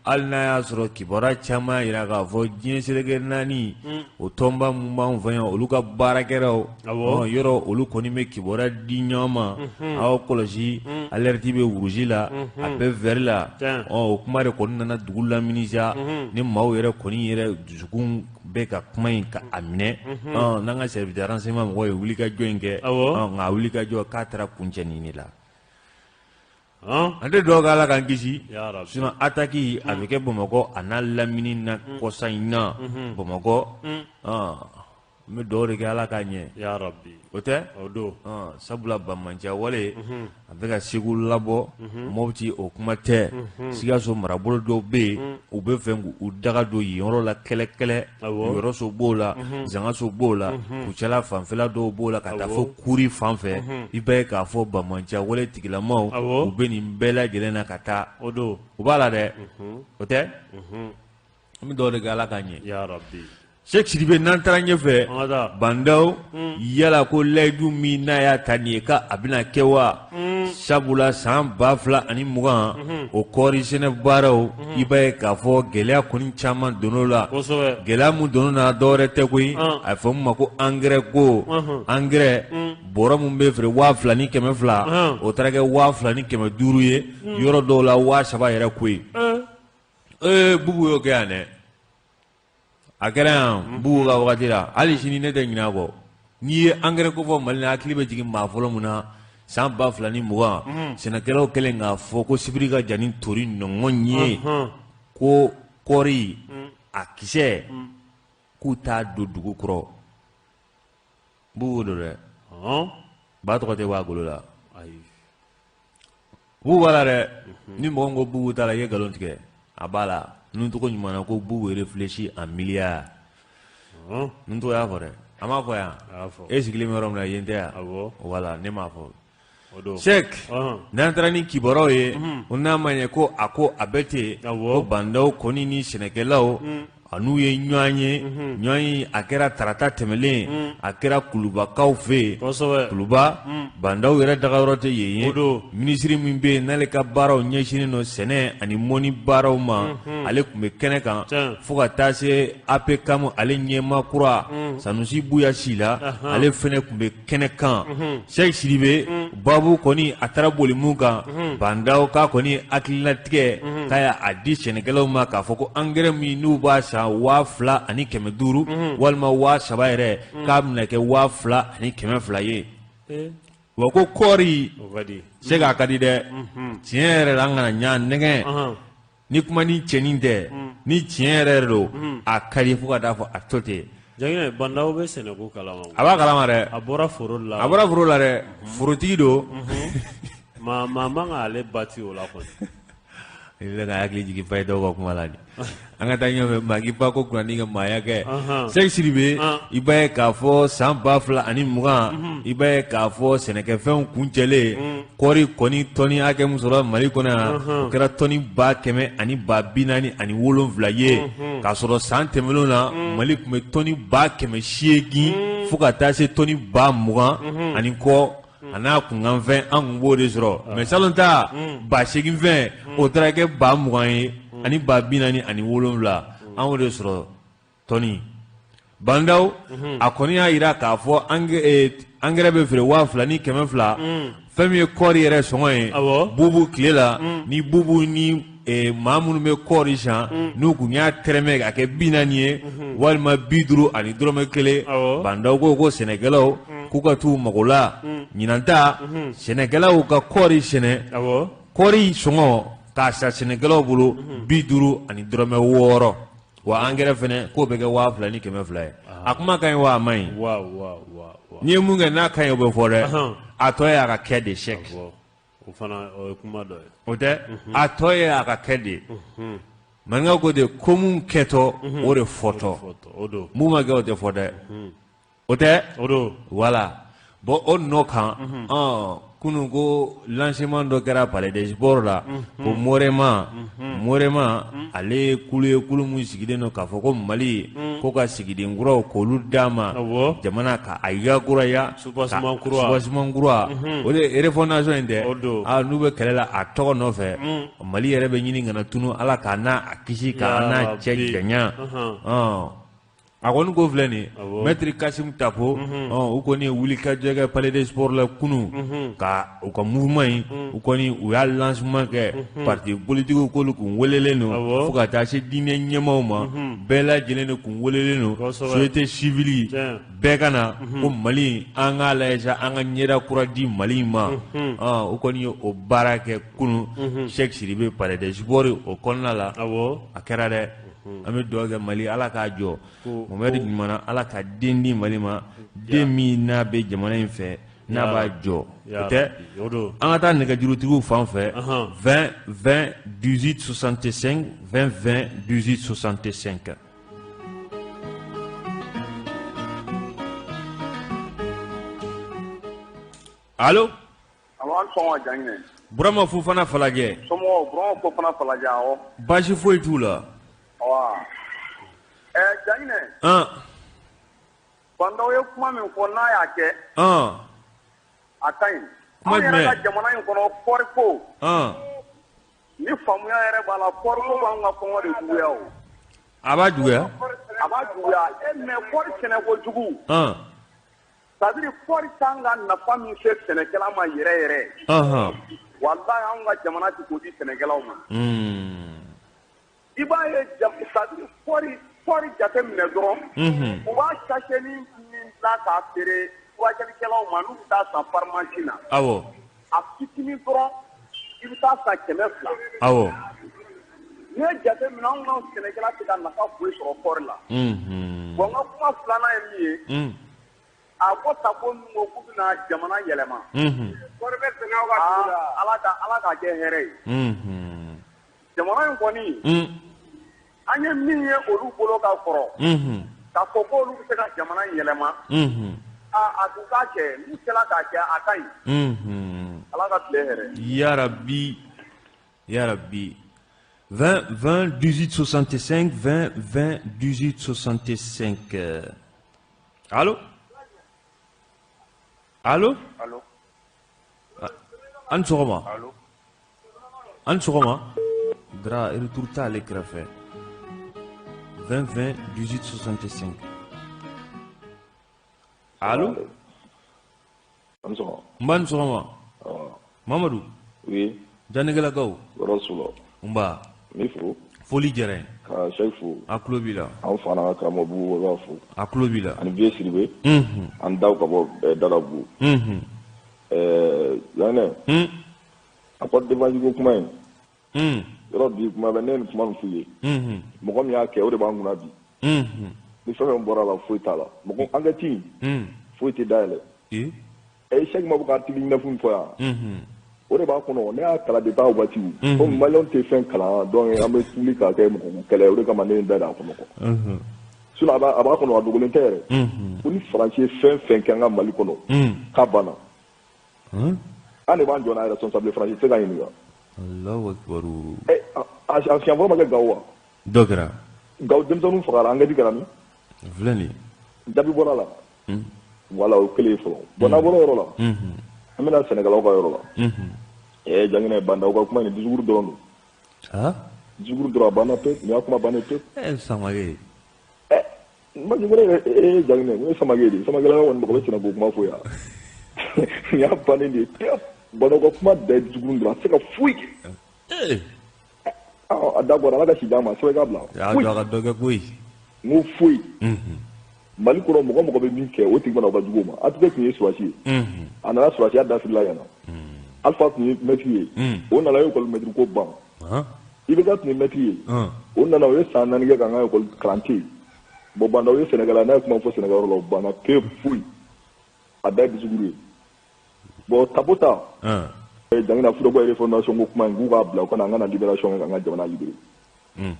hali n'a y'a sɔrɔ kibaruya caman yira k'a fɔ diɲɛ seleke naani o tɔnba min b'an fɛ yan, olu ka baarakɛlaw yɔrɔ olu kɔni bɛ kibaruya di ɲɔgɔn ma, aw kɔlɔsi, alerte bɛ rouge la, a bɛ vert la. O kuma de kɔni nana dugu lamini sa, ni maaw yɛrɛ kɔni yɛrɛ dusukun bɛ ka kuma in ka a minɛ. N'an ka service de renseignement mɔgɔw ye wulikajɔ in kɛ, nka wulikajɔ k'a taara kuncɛ nin de la. An tɛ dugawu kɛ Ala k'an kisi sinon attaque a bɛ kɛ Bamakɔ a n'a lamini na kɔsa in na Bamakɔ n bɛ dugawu de kɛ Ala k'a ɲɛ o tɛ sabula banbaanciya wale a bɛ ka Segu labɔ Mɔti o kuma tɛ Sikaso marabolo dɔw bɛ yen u bɛ fɛ k'u daga don yen yɔrɔ la kɛlɛ kɛlɛ Yɔrɔso b'o la Zangaso b'o la Kucala fanfɛla dɔw b'o la ka taa fo Kuri fan fɛ i b'a ye k'a fɔ banbaanciya wale tigilamaw u bɛ nin bɛɛ lajɛlen na ka taa u b'a la dɛ o tɛ an bɛ dugawu de kɛ Ala k'a ɲɛ Sɛki Sidibe n'an taara ɲɛfɛ Ba Ndaw yala ko layidu min n'a y'a ta nin ye k'a bɛna kɛ wa sabula san 2020 o kɔɔri sɛnɛ baaraw i b'a ye k'a fɔ gɛlɛya kɔni caman donn'o la gɛlɛya min donn'o la dɔwɛrɛ tɛ koyi a bɛ fɔ min ma ko angɛrɛ ko angɛrɛ bɔrɔ min bɛ feere 2200 o taara kɛ 2500 ye yɔrɔ dɔw la 3000 yɛrɛ koyi ee Bubu y'o kɛ yan dɛ a kɛra yan Bubu ka wagati la hali sini ne tɛ ɲinɛ a kɔ n'i ye angɛrɛ ko fɔ Mali la hakili bɛ jigin maa fɔlɔ min na san 2020 sɛnɛkɛlaw kɛlen k'a fɔ ko sibiri ka jan ni tori nɔngɔn ye ko kɔɔri a kisɛ k'u t'a don dugu kɔrɔ Bubu don dɛ ba tɔgɔ tɛ bɔ a golo la Bubu b'a la dɛ ni mɔgɔ min ko Bubu t'a la i ye nkalon tigɛ a b'a la nun tɔgɔ ɲuman na ko Bubu réfléchit en milliards nun tɔgɔ y'a fɔ dɛ a m'a fɔ yan e sigilen bɛ yɔrɔ min na yen tɛ yan wala ne m'a fɔ Sɛki n'an taara ni kibaruyaw ye o n'a ma ɲɛ ko a ko a bɛ ten ko Ba Ndaw kɔni ni sɛnɛkɛlaw A n'u ye ɲɔgɔn ye ɲɔgɔn ye a kɛra tarata tɛmɛlen a kɛra kulubakaw fɛ yen kuluba Ba Ndaw yɛrɛ dagayɔrɔ tɛ yen ye minisiri min bɛ yen n'ale ka baaraw ɲɛsinnen don sɛnɛ ani mɔni baaraw ma ale tun bɛ kɛnɛ kan fo ka taa se APCAM ale ɲɛmaa kura Sanusi Buya Sila ale fana tun bɛ kɛnɛ kan Sɛki Sidibe baabu kɔni a taara boli mun kan Ba Ndaw k'a kɔni hakililatigɛ k'a y'a di sɛnɛkɛlaw ma k'a fɔ ko angɛrɛ min n'u b'a san 2500 walima 3000 yɛrɛ k'a bɛna kɛ 2200 ye wa ko kɔɔri Sɛki a ka di dɛ tiɲɛ yɛrɛ la an kana ɲɔgɔn nɛgɛn ni kuma ni cɛnin tɛ ni tiɲɛ yɛrɛ yɛrɛ don a ka di fo ka taa fɔ a to ten Jaginɛ Ba Ndaw bɛ sɛnɛko kalama a b'a kalama dɛ a bɔra foro la a bɔra foro la dɛ forotigi don maa maa man kan ale bati o la kɔni i bɛ ka hakili jigin fa ye dɔw ka kuma la an ka taa ɲɛfɛ maa k'i ba ko kunna n'i ka maaya kɛ Sɛki Sidibe i b'a ye k'a fɔ san 2020 i b'a ye k'a fɔ sɛnɛkɛfɛnw kuncɛlen kɔɔri kɔni tɔni hakɛ min sɔrɔ Mali kɔnɔ yan o kɛra tɔni 147 ye k'a sɔrɔ san tɛmɛnlenw na Mali tun bɛ tɔni 800 fo ka taa se tɔni 20,000 ani kɔ a n'a kunkanfɛn an tun b'o de sɔrɔ mais salon ta 8,000 fɛn o taara kɛ 20,000 ye ani 47 an y'o de sɔrɔ tɔni Ba Ndaw a kɔni y'a jira k'a fɔ angɛrɛ bɛ feere 2200 fɛn min ye kɔɔri yɛrɛ sɔngɔ ye Bubu tile la ni Bubu ni maa minnu bɛ kɔɔri san n'u tun y'a tɛrɛmɛ k'a kɛ 40 ye walima 50 dɔrɔmɛ 1 Ba Ndaw ko sɛnɛkɛlaw k'u ka t'u mago la ɲinan ta sɛnɛkɛlaw ka kɔɔri sɛnɛ kɔɔri sɔngɔ k'a san sɛnɛkɛlaw bolo 50 dɔrɔmɛ 6 wa angɛrɛ fana k'o bɛ kɛ 2200 ye a kuma ka ɲi wa a man ɲi n'i ye mun kɛ n'a ka ɲi o bɛ fɔ dɛ a tɔ ye a ka kɛ de Sɛki o fana o ye kuma dɔ ye o tɛ a tɔ ye a ka kɛ de maninkaw ko de ko mun kɛtɔ o de fɔtɔ mun ma kɛ o tɛ fɔ dɛ o tɛ o don voilà bon o nɔ kan kunun ko lancement dɔ kɛra palais des sports la ko Morema Morema ale ye kulu ye kulu min sigilen don k'a fɔ ko Mali ko ka sigiden kuraw k'olu d'a ma jamana ka a yakuraya soubassement kura o de ye refondation in tɛ n'u bɛ kɛlɛ la a tɔgɔ nɔfɛ Mali yɛrɛ bɛ ɲini ka na tunu Ala k'a n'a kisi k'a n'a cɛ janya. A kɔni ko filɛ nin maître Kassim Tapo u kɔni ye wulikajɔ kɛ palais des sports la kunun ka u ka mouvement in u kɔni u y'a lancement kɛ parti politiquew k'olu kun welelen don fo ka taa se diinɛ ɲɛmaaw ma bɛɛ lajɛlen de kun welelen don société civile bɛɛ ka na ko Mali an k'a lajɛ sa an ka ɲɛda kura di Mali in ma u kɔni ye o baara kɛ kunun Cheick Sidibe palais des sports o kɔnɔna la a kɛra dɛ. An bɛ dugawu kɛ Mali Ala k'a jɔ Mohamed Ɲumana Ala ka den di Mali ma den min n'a bɛ jamana in fɛ n'a b'a jɔ o tɛ an ka taa nɛgɛjurutigiw fan fɛ 20 20 18 65 20 20 18 65. Allo Burama Fofana Falajɛ baasi foyi t'u la Jaginɛ Ba Ndaw ye kuma min fɔ n'a y'a kɛ a ka ɲi anw yɛrɛ ka jamana in kɔnɔ kɔɔri ko ni faamuya yɛrɛ b'a la kɔɔri ko b'an ka kɔngɔ de juguya o a b'a juguya a b'a juguya e mais kɔɔri sɛnɛko jugu C'est-à-dire kɔɔri kan ka nafa min se sɛnɛkɛla ma yɛrɛ yɛrɛ, ɔnhɔn, walahi anw ka jamana tɛ k'o di sɛnɛkɛlaw ma, un, i b'a ye c'est-à-dire kɔɔri jate minɛ dɔrɔn, unhun, u b'a sachet nin min dilan k'a feere furakɛlikɛlaw ma n'u bɛ taa san pharmacie na, awɔ, a fitinin dɔrɔn i bɛ taa san 200, awɔ, n'i ye jate minɛ anw ka sɛnɛkɛla tɛ ka nafa foyi sɔrɔ kɔɔri la, unhun, bon n ka kuma filanan ye min ye, un a ko Tapo ninnu ko k'u bɛna jamana yɛlɛma, unhun, kɔɔri bɛ sɛnɛ aw ka dugu la, Ala k'a kɛ hɛrɛ ye, unhun, jamana in kɔni, un, an ye min ye olu bolo ka kɔrɔ, unhun, k'a fɔ k'olu bɛ se ka jamana in yɛlɛma, unhun, aa a tun k'a kɛ n'u sera k'a kɛ a ka ɲi, unhun, Ala ka tile hɛrɛ, yarabi yarabi 20 20 18 65 20 20 18 65 allo allo allo a ni sɔgɔma allo a ni sɔgɔma Dra retour t'ale kɛrɛfɛ 20 20 18 65 allo A ni sɔgɔma. Nba ni sɔgɔma Mamadu Oui. Janikɛlakaw Tɔɔrɔ s'u la. Nba N b'i fo. Foli diyara n ye. Ka Sɛki fo. A tulo b'i la. An fa n'an ka karamɔgɔ Bubu b'a fo. A tulo b'i la. Ani Vieux Sidibe. Unhun. An daw ka bɔ Dalabugu. Unhun. Ɛɛ Janginɛ. Un. A ko défense ko kuma in. Un. Yɔrɔ bi kuma bɛ ne ye nin kuma min f'u ye. Unhun. Mɔgɔ min y'a kɛ o de b'an kunna bi. Unhun. Ni fɛn fɛn bɔra a la foyi t'a la. Mɔgɔ enquête in. Un. Foyi tɛ dayɛlɛ. Ee. Ɛ Sɛki ma bɔ ka article 9 min fɔ yan. Unhun. O de b'a kɔnɔ ne y'a kalan depuis a waati. Comme maliyɛnw tɛ fɛn kalan donc an bɛ wuli k'a kɛ mɔgɔ kɛlɛ o de kama ne ye n da don a kɔnɔ quoi. Unhun. Sinon a b'a kɔnɔ a dogolen tɛ yɛrɛ. Unhun. Ko ni Faransi ye fɛn fɛn kɛ an ka Mali kɔnɔ. Un. K'a banna. Han. An de b'an jɔ n'a responsable Faransi tɛ se k'an ɲininka. Alahu akibaru. Ɛ a siɲɛ fɔlɔ ma kɛ Gawo wa? Dɔ kɛra. Gawo denmisɛnninw fagara enquête kɛra min? Filɛ nin ye. Jaabi bɔra a la. Voilà o kelen ye fɔlɔ. Bon n'an bɔra o yɔrɔ la. Unhun. An bɛna Sɛnɛgalaw ka yɔrɔ la. Unhun. Ɛɛ Janginɛ Ba Ndaw ka kuma nin discours dɔrɔn don. Han. Discours dɔrɔn a banna pewu nin y'a kuma bannen pewu. Ɛ Samake. Ɛ ma wɛrɛ e Janginɛ n ye Samake de ye Samakelaka kɔni mɔgɔ bɛ sɛnɛko kuma fɔ yan. Nin y'a bannen de ye pewu. Ba Ndaw ka kuma bɛɛ discours dɔrɔn a tɛ se ka foyi kɛ. Ee. A da bɔra Ala ka si d'an ma sɛbɛn ka bila. A jɔ a ka dɔ kɛ koyi. N ko foyi. Unhun. Mali kɔnɔ mɔgɔ mɔgɔ bɛ min kɛ o tigi mana o ka jugu o ma ATT tun ye sɔrɔdasi ye. Unhun. A nana sɔrɔdasiya dafirila yan na. Alpha tun ye mɛtiri ye. O nana ye école mɛtiri ko ban. Han. IBK tun ye mɛtiri ye. Un. O nana o ye san 4 kɛ k'an ka école kalan tɛ yen. Bon Ba Ndaw ye Sɛnɛgali n'a ye kuma fɔ Sɛnɛgali yɔrɔ la o banna pewu foyi. A da ye discours ye. Bon Tapo ta. Un. Janginɛ Fudɔkɔ refondation ko kuma in k'u k'a bila u ka na an ka na libération kɛ k'an ka jamana libérer. Unhun.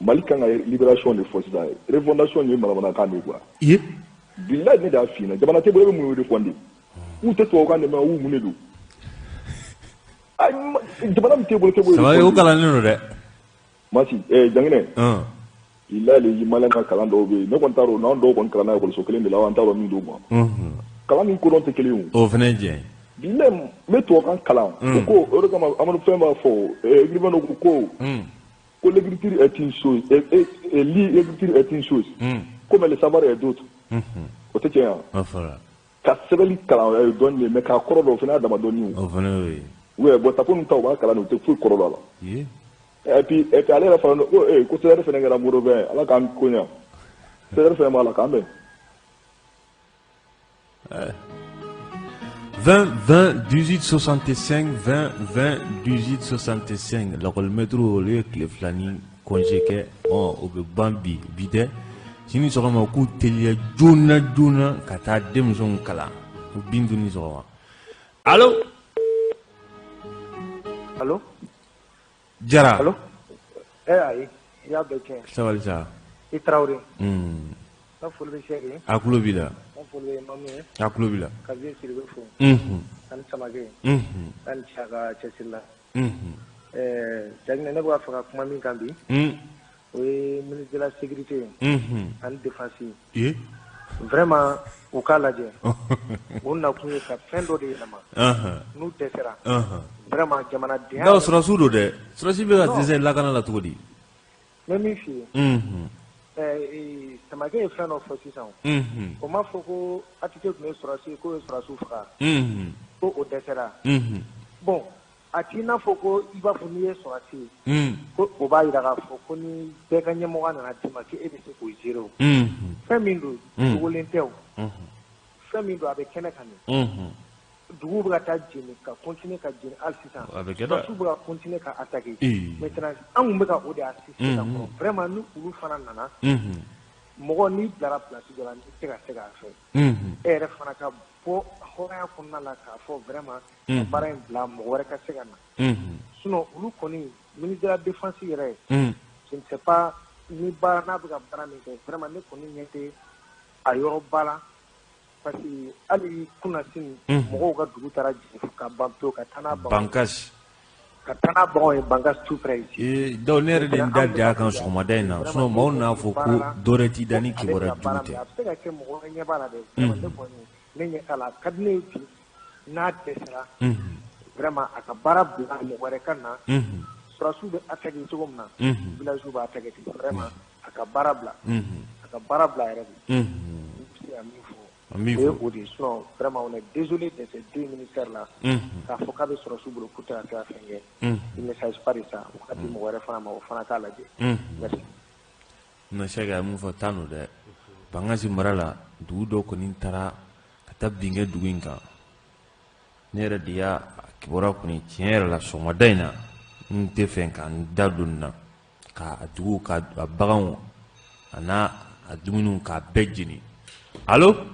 Mali kan ka libération de fɔ sisan refondation ye manamanakan de ye quoi. Ye. Bilahi ne de y'a f'i ɲɛna jamana tɛ bolo e bɛ mun refonder u tɛ tubabukan de mɛn u mun de don. Jamana min t'e bolo k'e b'o Samake o kalannen don dɛ. Masi Janginɛ. Un. Bilahi maliyɛn ka kalan dɔw bɛ yen ne kɔni t'a dɔn n'an dɔw kɔni kalanna ekɔliso kelen de la an t'a dɔn min don quoi. Unhun. Kalan ni kodɔn tɛ kelen ye o. O fana ye tiɲɛ ye. Bilahi n bɛ tubabukan kalan. O ko o de kama Amadu fɛn b'a fɔ écrivain dɔ ko. Un. Ko l'écriture est une chose, lire l'écriture est une chose. Ko mais le savoir est d'autre. O tɛ tiɲɛ ye wa? A fɔra. Ka sɛbɛnni kalan, o ye dɔnni de ye, mais k'a kɔrɔ dɔn, o fana y'a dama dɔnni ye. O fana y'o ye. Ouais, bon, tapo ninnu ta, u b'a kalan de, u tɛ foyi kɔrɔ dɔn a la. Ye. Et puis ale yɛrɛ fana ko ko CDR fana kɛra mot ye, Ala k'an ko ɲɛ. CDR fana b'a la k'an bɛn. 20 20 18 65, 20 20 18 65. Lakɔlimɛtiriw, olu ye tile 2 ni congé kɛ. Ɔ, o bɛ ban bi, bi tɛ, sini sɔgɔma. K'u teliya joona joona ka taa denmisɛnw kalan. Ko Bintu ni sɔgɔma. Allo? Allo? Jara. Allo? Eh ayi, i y'a bɛɛ tiɲɛ. Sabali sa. I Tarawele. N ka foli bɛ Sɛki ye. A tulo b'i la. N ka foli bɛ Mamu ye. A tulo b'i la. Ka Vieux Sidibe fo. Ani Samake. Ani ci a ka cɛsiri la. Ɛɛ Jaginɛ, ne bɛ ka fɛ ka kuma min kan bi, o ye ministre de la sécurité ye ani défense ye. Ye. Vraiment, u k'a lajɛ. U nakun ye ka fɛn dɔ de yɛlɛma. N'u dɛsɛra. Vraiment, jamanadenya. N'aw sɔrɔsiw don dɛ, sɔrɔsi bɛ ka Non. dɛsɛ lakana la cogo di? N bɛ min f'i ye. Ɛɛ Samake ye fɛn dɔ fɔ sisan. O m'a fɔ ko ATT tun ye sɔrɔsi ye, k'o ye sɔrɔsiw faga. Ko o dɛsɛra. Bon, a t'i n'a fɔ ko i b'a fɔ n'i ye sɔrɔsi ye, ko o b'a jira k'a fɔ ko ni bɛɛ ka ɲɛmɔgɔ nana d'i ma, k'e bɛ se k'o gérer o. Fɛn min don, dogolen tɛ o. Fɛn min don, a bɛ kɛnɛ kan de. Duguw bɛ ka taa jeni, ka continuer ka jeni hali sisan. A bɛ kɛ dɛ. Sɔrɔsiw bɛ ka continuer ka attaquer. Maintenant, an kun bɛ ka o de assister ka kɔrɔ. Vraiment, ni olu fana nana, mɔgɔ n'i bilara place dɔ la, n'i tɛ ka se k'a fɛ, e yɛrɛ fana ka bɔ hɔrɔnya kɔnɔna la k'a fɔ vraiment ka baara in bila, mɔgɔ wɛrɛ ka se ka na. Sinon olu kɔni, ministre de la défense yɛrɛ, je ne sais pas ni baara n'a bɛ ka baara min kɛ. Vraiment, ne kɔni ɲɛ tɛ a yɔrɔ ba la, parce que hali kunasini, mɔgɔw ka dugu taara jeni ka ban pewu, ka taa n'a baganw ye. Bankasi. Ka taa n'a baganw ye Bankasi, tout près ici. Ee, donc ne yɛrɛ de n da ja kan sɔgɔmada in na, sinon maaw n'a fɔ ko dɔwɛrɛ t'i da ni kibaruya jugu tɛ. A bɛ se ka kɛ mɔgɔ wɛrɛ ɲɛ b'a la dɛ. Vraiment, ne kɔni, ne ɲɛ t'a la. A ka di ne ye bi, n'a dɛsɛra, vraiment a ka baara bila, mɔgɔ wɛrɛ ka na. Sɔrɔsiw bɛ attaquer cogo min na, village b'a attaquer ten. Vraiment, a ka baara bila. A ka baara bila yɛrɛ de. N bɛ se ka min fɔ, An b'i o ye fo. o de ye. Sinon vraiment, on est désolé de ces deux ministères là. K'a fɔ k'a bɛ sɔrɔsiw bolo k'u tɛ ka se ka fɛn kɛ. Il ne s'agit pas de ça. O ka di mɔgɔ wɛrɛ fana ma, o fana k'a lajɛ. Merci. Na se ka mun fɔ tan don dɛ. Bankasi mara la, dugu dɔ kɔni taara ka taa bin kɛ dugu in kan. Ne yɛrɛ de y'a kibaruya kɔni, tiɲɛ yɛrɛ la, sɔgɔmada in na, n tɛ fɛ ka n da don nin na, ka a dugu ka a baganw a n'a a dumuniw k'a bɛɛ jeni. Allo?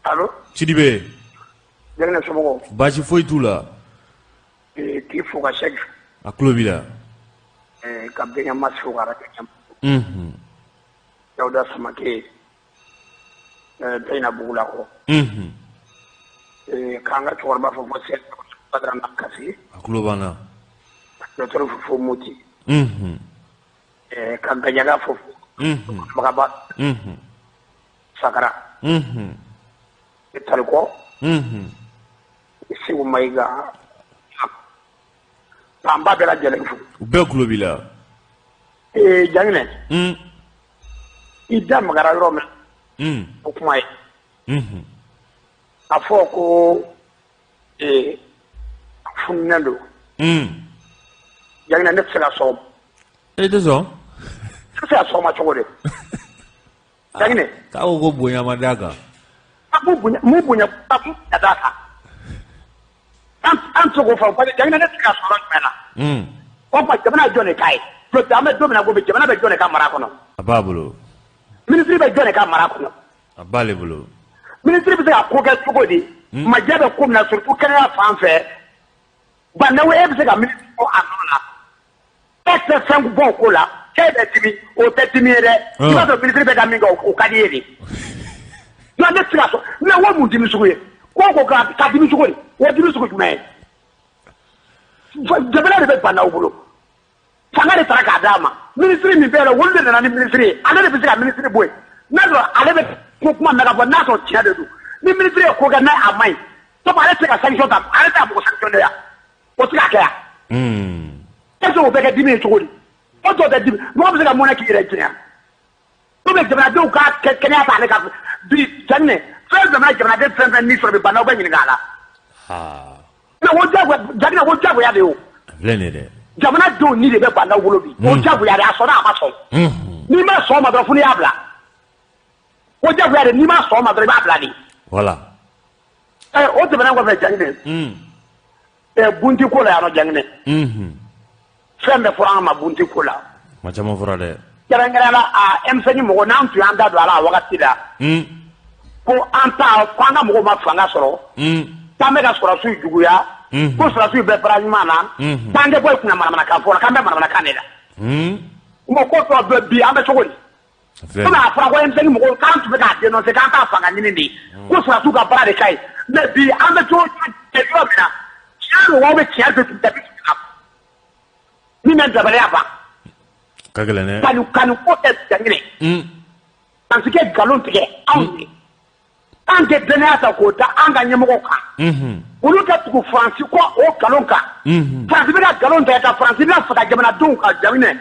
Allo? Sidibe. Jaginɛ, somɔgɔw? Baasi foyi t'u la. K'i fo ka Sɛki. A tulo b'i la. Ka bɛɛ ɲɛma fo ka arajo ɲɛma. Dawuda Samake, Bɛɲina Bugulakɔ. K'an ka cɛkɔrɔba fɔ fo Sɛki Badara n'a Kasi. A tulo b'an na. Ka docteur fo fo Moti. Ka Gajaga fo Bagaba. Sakara. Talikɔ. Segu Mayiga. K'an ba bɛɛ lajɛlen fo. U bɛɛ tulo b'i la. Jaginɛ. I da magara yɔrɔ min, o kuma ye. A fɔ ko a fununen don. Jaginɛ, ne tɛ se ka sɔn. E tɛ sɔn? Ne tɛ se ka sɔn ma cogo di? Jaginɛ. K'a ko ko bonya ma d'a kan. A mun bonya, mun bonya, a mun bonya d'a kan? An tɛ se k'o faamu, parce que Jaginɛ, ne tɛ se ka sɔn yɔrɔ jumɛn na? O tuma, jamana ye jɔn de ta ye? An bɛ don min na ko bi, jamana bɛ jɔn de ka mara kɔnɔ? A b'a bolo. Minisiri bɛ jɔn de ka mara kɔnɔ? A b'ale bolo. Minisiri bɛ se ka ko kɛ cogo di? Majɛ bɛ ko min na, surtout kɛnɛya fan fɛ. Ba Ndawo, e bɛ se ka minisiri bɔ a nɔ la? E tɛ fɛn bɔ o ko la, k'e bɛ dimi, o tɛ dimi ye dɛ. I b'a sɔrɔ minisiri bɛ ka min kɛ, o ka di e de. Non, ne tɛ se ka sɔn. Mais o mun dimi sugu ye? Ko ka dimi cogo di? O dimi sugu jumɛn ye? Jamana de bɛ Ba Ndaw bolo. Fanga de taara k'a d'a ma. Minisiri min bɛ yen nɔ, olu de nana ni minisiri ye. Ale de bɛ se ka minisiri bɔ yen. N'a sɔrɔ ale bɛ ko kuma mɛn ka fɔ, n'a sɔrɔ tiɲɛ de don. Ni minisiri ye ko kɛ n'a a man ɲi, sabu ale tɛ se ka sanction ta, ale tɛ ka mɔgɔ sanctionner yan. O tɛ se ka kɛ yan. Est ce que o bɛ kɛ dimi ye cogo di? O tɔ tɛ dimi. Mɔgɔ bɛ se ka mɔnɛ k'i yɛrɛ jɛya. Ou bien jamanadenw ka kɛnɛya t'ale ka bi Janginɛ fɛn fɛn mana jamanaden fɛn fɛn ni sɔrɔ bi Ba Ndaw bɛ ɲininka a la. Mais o jagoya Janginɛ, o jagoya de ye o. Filɛ nin ye dɛ. Jamanadenw ni de bɛ Ba Ndaw bolo bi. O jagoya de, a sɔnna a ma sɔn. N'i ma sɔn o ma dɔrɔn, fo n'i y'a bila. O jagoya de, n'i ma sɔn o ma dɔrɔn, i b'a bila de. Voilà. Ɛ, o tɛmɛnen kɔfɛ, Janginɛ. Ɛ, bunti ko la yan nɔ, Janginɛ. Fɛn bɛɛ fɔra an ma bunti ko la. Kuma caman fɔra dɛ. Kɛrɛnkɛrɛnnenya la, a M5 mɔgɔ, n'an tun y'an da don a la a wagati la. Ko an ta, ko an ka mɔgɔw ma fanga sɔrɔ. K'an bɛ ka sɔrɔdasiw juguya. Ko sɔrɔdasiw bɛ baara ɲuman na. K'an tɛ bɔ i kunna manamanakan fɔ la, k'an bɛ manamanakan de la. Bon, ko tɔ bɛ bi, an bɛ cogo di? Komi a fɔra ko M5 mɔgɔw k'an tun bɛ k'a dénoncer, k'an t'a fanga ɲini de. Ko sɔrɔdasiw ka baara de ka ɲi. Mais bi, an bɛ cogo yɔrɔ min na, tiɲɛ don wa, bɛ tiɲɛ bɛ dabi min bɛ dabaliya ban. Ka gɛlɛn dɛ. Ka nin ko kɛ, Janginɛ. Parce que nkalon tigɛ anw ye. An tɛ dɛnɛnya ta k'o da an ka ɲɛmɔgɔw kan. Olu tɛ tugu Faransi kɔ o nkalon kan. Faransi bɛ ka nkalon tigɛ ka Faransi lafaga jamanadenw kan, Janginɛ.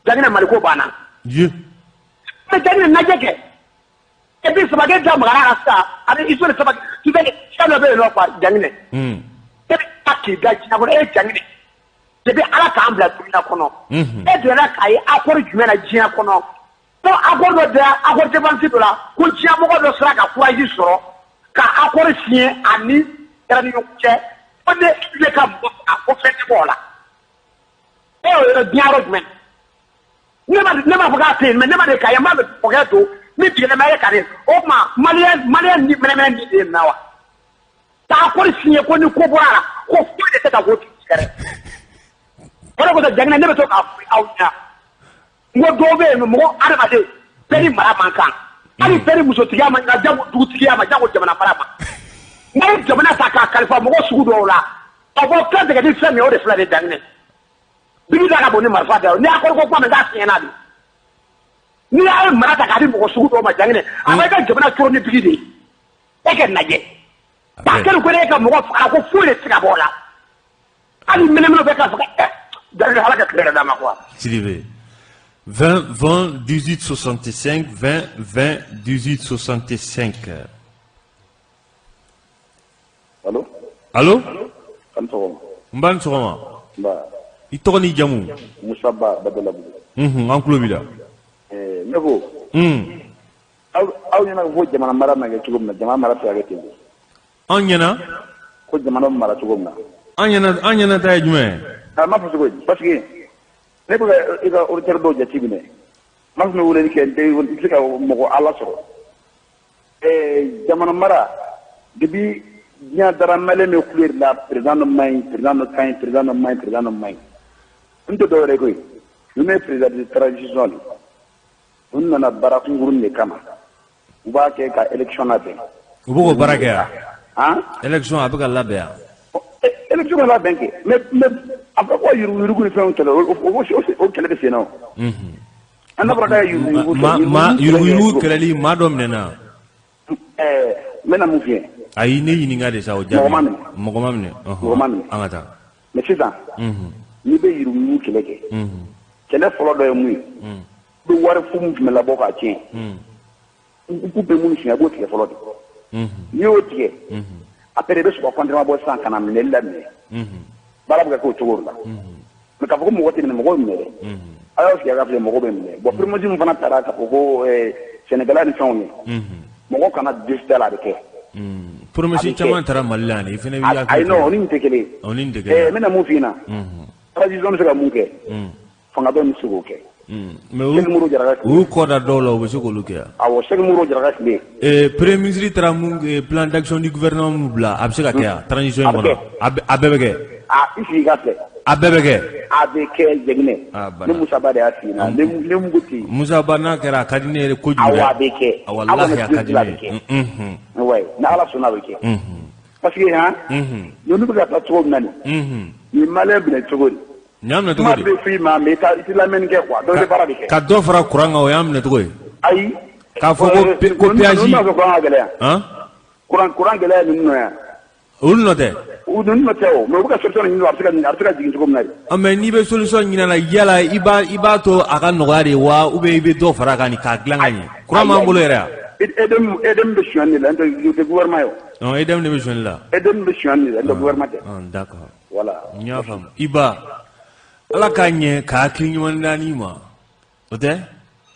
Janginɛ, Maliko banna. Mais Janginɛ, lajɛ kɛ. Et puis Samakɛ da magara la sisan, a bɛ histoire Samakɛ, tu sais, fɛn dɔ bɛ yen nɔ quoi, Janginɛ. E bɛ taa k'i da diɲɛ kɔnɔ, e Janginɛ. Depuis Ala k'an bila dunuya kɔnɔ. E delila k'a ye accord jumɛn na diɲɛ kɔnɔ? Ko accord dɔ dira, accord défense dɔ la, ko diɲɛmɔgɔ dɔ sera ka courage sɔrɔ ka accord signer a ni yɛrɛ ni ɲɔgɔn cɛ, ko ne ne ka mɔgɔ faga, ko fɛn tɛ bɔ o la. E y'o yɔrɔ diɲɛ yɔrɔ jumɛn? Ne ma fɔ k'a tɛ yen, mais ne ma de k'a ye, n b'a bɛ mɔkɛ don min tigɛlen bɛ e ka de. O tuma maliyɛn ni mɛnɛmɛnɛ ni de ye nin na wa? K'a accord signer ko ni ko bɔra a la, ko foyi de tɛ ka k'o tigi sɛgɛrɛ. O de kosɔn, Janginɛ, ne bɛ to k'a fɔ aw ɲɛna n ko dɔw bɛ yen, mɔgɔ adamaden bɛɛ ni mara man kan, hali bɛɛ ni musotigiya man kan, jango dugutigiya ma, jango jamana mara ma. N'a ye jamana ta k'a kalifa mɔgɔ sugu dɔw la, ka bɔ kan tigɛ ni fɛn min ye, o de filɛ nin ye, Janginɛ. Bibi da ka bon ni marifa da ye. N'i y'a kɔrɔ ko kuma min k'a siɲɛna de, n'i y'a ye mara ta k'a di mɔgɔ sugu dɔw ma, Janginɛ, a bɛ ka jamana coro ni bigi de ye. E kɛ lajɛ k'a kɛ ko e ka mɔgɔ faga, ko foyi de tɛ se ka bɔ o la, hali mɛnɛmɛnɛ bɛ k'a faga. Ɛ Janginɛ, Ala ka tile yɛrɛ d'a ma quoi. Sidibe, 20 20 18 65, 20 20 18 65. Allo? Allo? An sɔgɔma. N ba, ni sɔgɔma. Nba. I tɔgɔ n'i jamu? Musa Ba, Badalabugu. An tulo b'i la. Ne ko, aw ɲɛna ko jamana mara ma kɛ cogo min na, jamana mara tɛ se ka kɛ ten de. An ɲɛna? Ko jamana bɛ mara cogo min na. An ɲɛna ta ye jumɛn ye? A ma fɔ cogo di? Parce que ne bɛ ka i ka auditeur dɔw jate minɛ. N m'a fɔ n bɛ weleli kɛ, n tɛ se ka mɔgɔ ala sɔrɔ. Jamana mara, depuis diɲɛ dara, maliyɛn bɛ couleur la, président dɔ man ɲi, président dɔ ka ɲi, président dɔ man ɲi, président dɔ man ɲi. N tɛ dɔwɛrɛ ye koyi. Ninnu ye président de transition de. U nana baara kunkurunin de kama. U b'a kɛ ka élection labɛn. U bɛ k'o baara kɛ yan? Han? Élection a bɛ ka labɛn yan? Élection ka labɛn kɛ, mais a fɔra ko yuruguyurugu ni fɛnw kɛlɛ, o kɛlɛ bɛ sen na o. An n'a fɔra k'a ye yuruguyurugu Ma ma yuruguyurugu kɛlɛli, maa dɔ minɛna. N bɛna mun f'i ye? Ayi, ne ɲininka de sa, o jaabi. Mɔgɔ ma minɛ. Mɔgɔ ma minɛ. Mɔgɔ ma minɛ. An ka taa. Mais sisan, n'i bɛ yuruguyurugu kɛlɛ kɛ, kɛlɛ fɔlɔ dɔ ye mun ye? I bɛ wari fu min tun bɛ labɔ k'a tiɲɛ, u bɛ minnu suɲɛ, i b'o tigɛ fɔlɔ de. N'i y'o tigɛ, après i bɛ sɔrɔ ka comptement bɔ sisan ka na minɛli daminɛ. Baara bɛ ka kɛ o cogo de la. Mais k'a fɔ ko mɔgɔ tɛ minɛ, mɔgɔ bɛ minɛ dɛ. A y'aw sigi a ka filɛ, mɔgɔ bɛ minɛ. Bon, premier min fana taara k'a fɔ ko sɛnɛkɛla ni fɛnw ye, mɔgɔ kana dɛsɛ la, a bɛ kɛ. Promesse caman taara Mali la yan, i fana b'i hakili. Ayi non, o ni nin tɛ kelen ye. O ni nin tɛ kelen ye. N bɛna mun f'i ɲɛna? Transition bɛ se ka mun kɛ? Fanga dɔ bɛ se k'o kɛ. Mais u y'u kɔ da dɔw la, u bɛ se k'olu kɛ yan. Awɔ, Sɛki Modibo Jara ka tile. Premier ministre taara mun plan d'action du gouvernement mun bila, a bɛ se ka kɛ yan transition in kɔnɔ? A bɛɛ bɛ kɛ. A i sigi ka filɛ. A bɛɛ bɛ kɛ. A bɛ kɛ, Jɛginɛ. Ne Musa Ba de y'a f'i ɲɛna. Ne mun ko ten. Musa Ba, n'a kɛra, a ka di ne yɛrɛ kojugu dɛ. Awɔ, a bɛ kɛ. Walahi, a ka di ne ye. Ouais, ni Ala sɔnna, a bɛ kɛ. Parce que han, ninnu bɛ ka taa cogo min na nin. Nin maliyɛn minɛ cogo di? Nin y'an minɛ cogo di? Kuma bɛ f'i ma, mais i tɛ lamɛnni kɛ quoi, dɔ bɛ baara de kɛ. Ka dɔ fara courant kan, o y'an minɛ cogo ye? Ayi. K'a fɔ ko péage. Ninnu b'a fɔ courant ka gɛlɛn yan. Han? Courant gɛlɛya ninnu nɔ yan. Olu nɔ tɛ. U ninnu tɛ o, mais u bɛ ka solution ɲini, a bɛ se ka jigin cogo min na de. Ah, mais n'i bɛ solution ɲini a la, yala i b'a to a ka nɔgɔya de wa, ou bien i bɛ dɔ fara a kan ni k'a dilan ka ɲɛ? Courant b'an bolo yɛrɛ wa? EDM, EDM bɛ sonyani de la, n tɛ, o tɛ gouvernement ye o. Ɔn, EDM de bɛ sonyali la. EDM bɛ sonyani de la, n tɛ gouvernement tɛ. Ah, d'accord. Voilà. N y'a faamu. Iba, Ala k'a ɲɛ ka hakili ɲuman d'an ma. O tɛ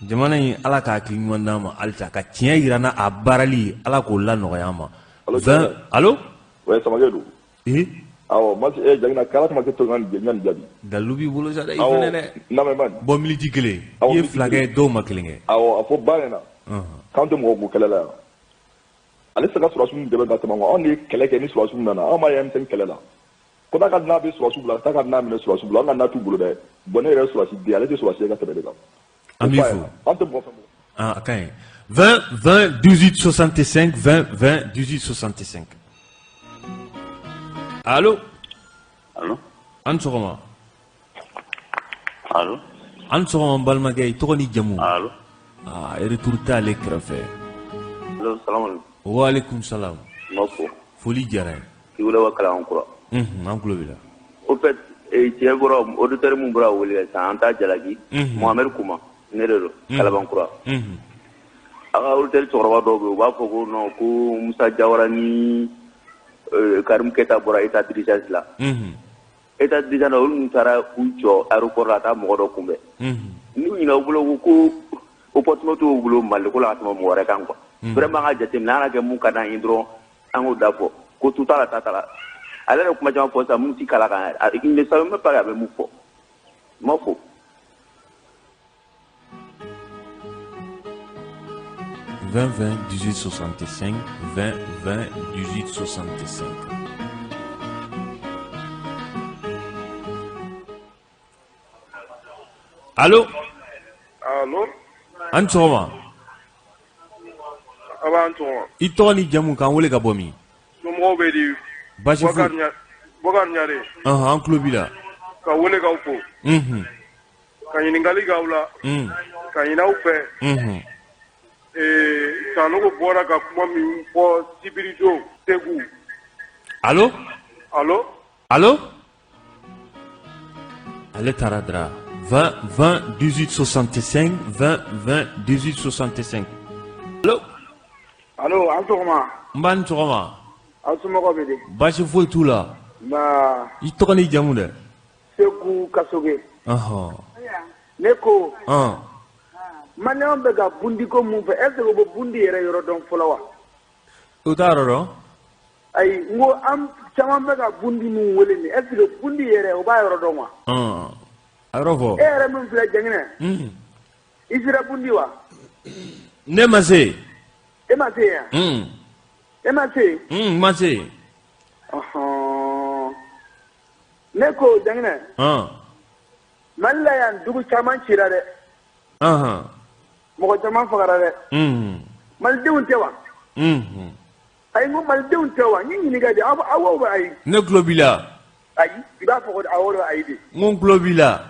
jamana in, Ala ka hakili ɲuman d'an ma halisa ka tiɲɛ yira n na, a baarali, Ala k'o la nɔgɔya an ma. Allo, 20, allo. Ouais, Samakɛ don. Ee. Awɔ, masi eh Jagina k'ala tuma kɛ to n ka nin jaabi. Dalilu b'i bolo sa dɛ, i Awɔ, fɛnɛ dɛ. Lamɛn bani. Bɔn, miniti kelen. Awɔ, I ye miniti fila kɛ, kelen. dɔw ma kelen kɛ. Awɔ, a fɔ ba ɲɛna k'an tɛ mɔgɔ ko kɛlɛ la yan. Ale tɛ se ka sɔrɔdasiw dɛmɛ ka tɛmɛ an kan. Anw de ye kɛlɛ kɛ ni sɔrɔdasiw nana. Anw m'a ye M5 kɛlɛ la. Ko n'a ka na bɛ sɔrɔdasiw bila, ka taa ka na minɛ sɔrɔdasiw bolo, an ka na t'u bolo dɛ. Bon, ne yɛrɛ ye sɔrɔdasi den, ale tɛ sɔrɔdasi ye ka tɛmɛ ne kan. An b'i fo. An tɛ mɔgɔ fɛ mɔgɔ. Ah, a ka ɲi. 20 20 18 65, 20 20 18 65. Allo. Allo. An ni sɔgɔma. Allo. An ni sɔgɔma, n balimakɛ, i tɔgɔ ni jamu? Allo. Ah, retour t'ale kɛrɛfɛ. Allo, salam alaikum. Waaleykum salam. N b'a fo. Foli diyara n ye. K'i wele ka kalan kura. An tulo b'i la. Au fait, cɛ bɔra, auditeur mun bɔra wele sisan, an t'a jalaki. Mohamed Kuma, ne de don, Kalabankura. A ka auditeur cɛkɔrɔba dɔw bɛ yen, u b'a fɔ ko non, ko Musa Jawara ni Karim Keta bɔra état d'urgence la. État d'urgence la, olu min taara u jɔ aéroport la ka taa mɔgɔ dɔ kunbɛn. N'u ɲinɛ u bolo ko opportunité t'u bolo Mali ko la ka tɛmɛ mɔgɔ wɛrɛ kan quoi. Vraiment, an ka jateminɛ, an ka kɛ mun ka d'an ye dɔrɔn, an k'o da fɔ ko tu t'a la, ta t'a la. Ale yɛrɛ kuma caman fɔ sisan mun ti kala kan yɛrɛ, il ne savait même pas a bɛ mun fɔ. N b'a fo. 20 20 18 65, 20 20 18 65. Allo. Allo. An ni sɔgɔma. A b'an sɔgɔma. I tɔgɔ ni jamu, k'an wele ka bɔ min? Somɔgɔw bɛ di? Baasi foyi. Bɔkari Ɲare. Ɔhɔn, an tulo b'i la. Ka wele k'aw fo. Ka ɲininkali k'aw la. Ka ɲini aw fɛ. Sanogo bɔra ka kuma min fɔ sibiridon Segu. Allo. Allo. Allo. Ale taara dara. 20 20 18 65, 20 20 18 65. Allo. Allo, an sɔgɔma. N b'a ni sɔgɔma. Aw somɔgɔw bɛ di? Baasi foyi t'u la. Nba. I tɔgɔ ni jamu dɛ? Segu Kasoge. Ne ko, Maliyɛnw bɛ ka bundiko mun fɛ, est ce que u bɛ bundi yɛrɛ yɔrɔ dɔn fɔlɔ wa? U t'a yɔrɔ dɔn. Ayi, n ko an caman bɛ ka bundi min wele nin, est ce que bundi yɛrɛ, u b'a yɔrɔ dɔn wa? A yɔrɔ fɔ. E yɛrɛ min filɛ Jɛngɛnɛ, i sera bundi wa? Ne ma se. E ma se yan? E ma se? N ma se. Ɔhɔn. Ne ko Jɛngɛnɛ, Mali la yan, dugu caman cira dɛ. Mɔgɔ caman fagara dɛ. Malidenw tɛ wa? Ayi, n ko malidenw tɛ wa? N y'i ɲininka de, aw aw bɛ ayi. Ne tulo b'i la. Ayi, i b'a fɔ ko awɔ de, ayi de. N ko n tulo b'i la.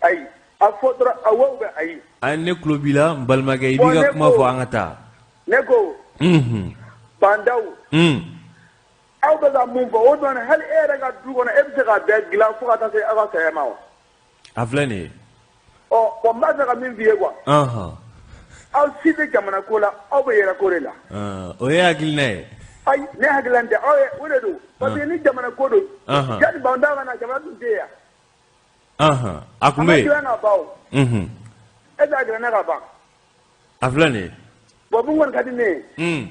Ayi, a fɔ dɔrɔn awɔ bɛ ayi. Ayi, ne tulo b'i la, n balimakɛ, i b'i ka kuma fɔ, an ka taa. Ne ko, Bah N'Daw, aw bɛ ka mun fɔ o dɔn, hali e yɛrɛ ka du kɔnɔ, e bɛ se ka bɛɛ dilan fo ka taa se aw ka saya ma wa? A filɛ nin ye. Ɔ bon, n b'a fɛ ka min f'i ye quoi, aw si tɛ jamana ko la, aw bɛ yɛrɛ ko de la. O ye hakilina ye. Ayi, ne hakilina tɛ, aw ye o de don, parce que ni jamana ko don, yanni Bah N'Daw ka na, jamana tun tɛ yen yan. A kun bɛ yen. A ma dilan ka ban o. E t'a dilanna ka ban. A filɛ nin ye. Bon, mun kɔni ka di ne ye,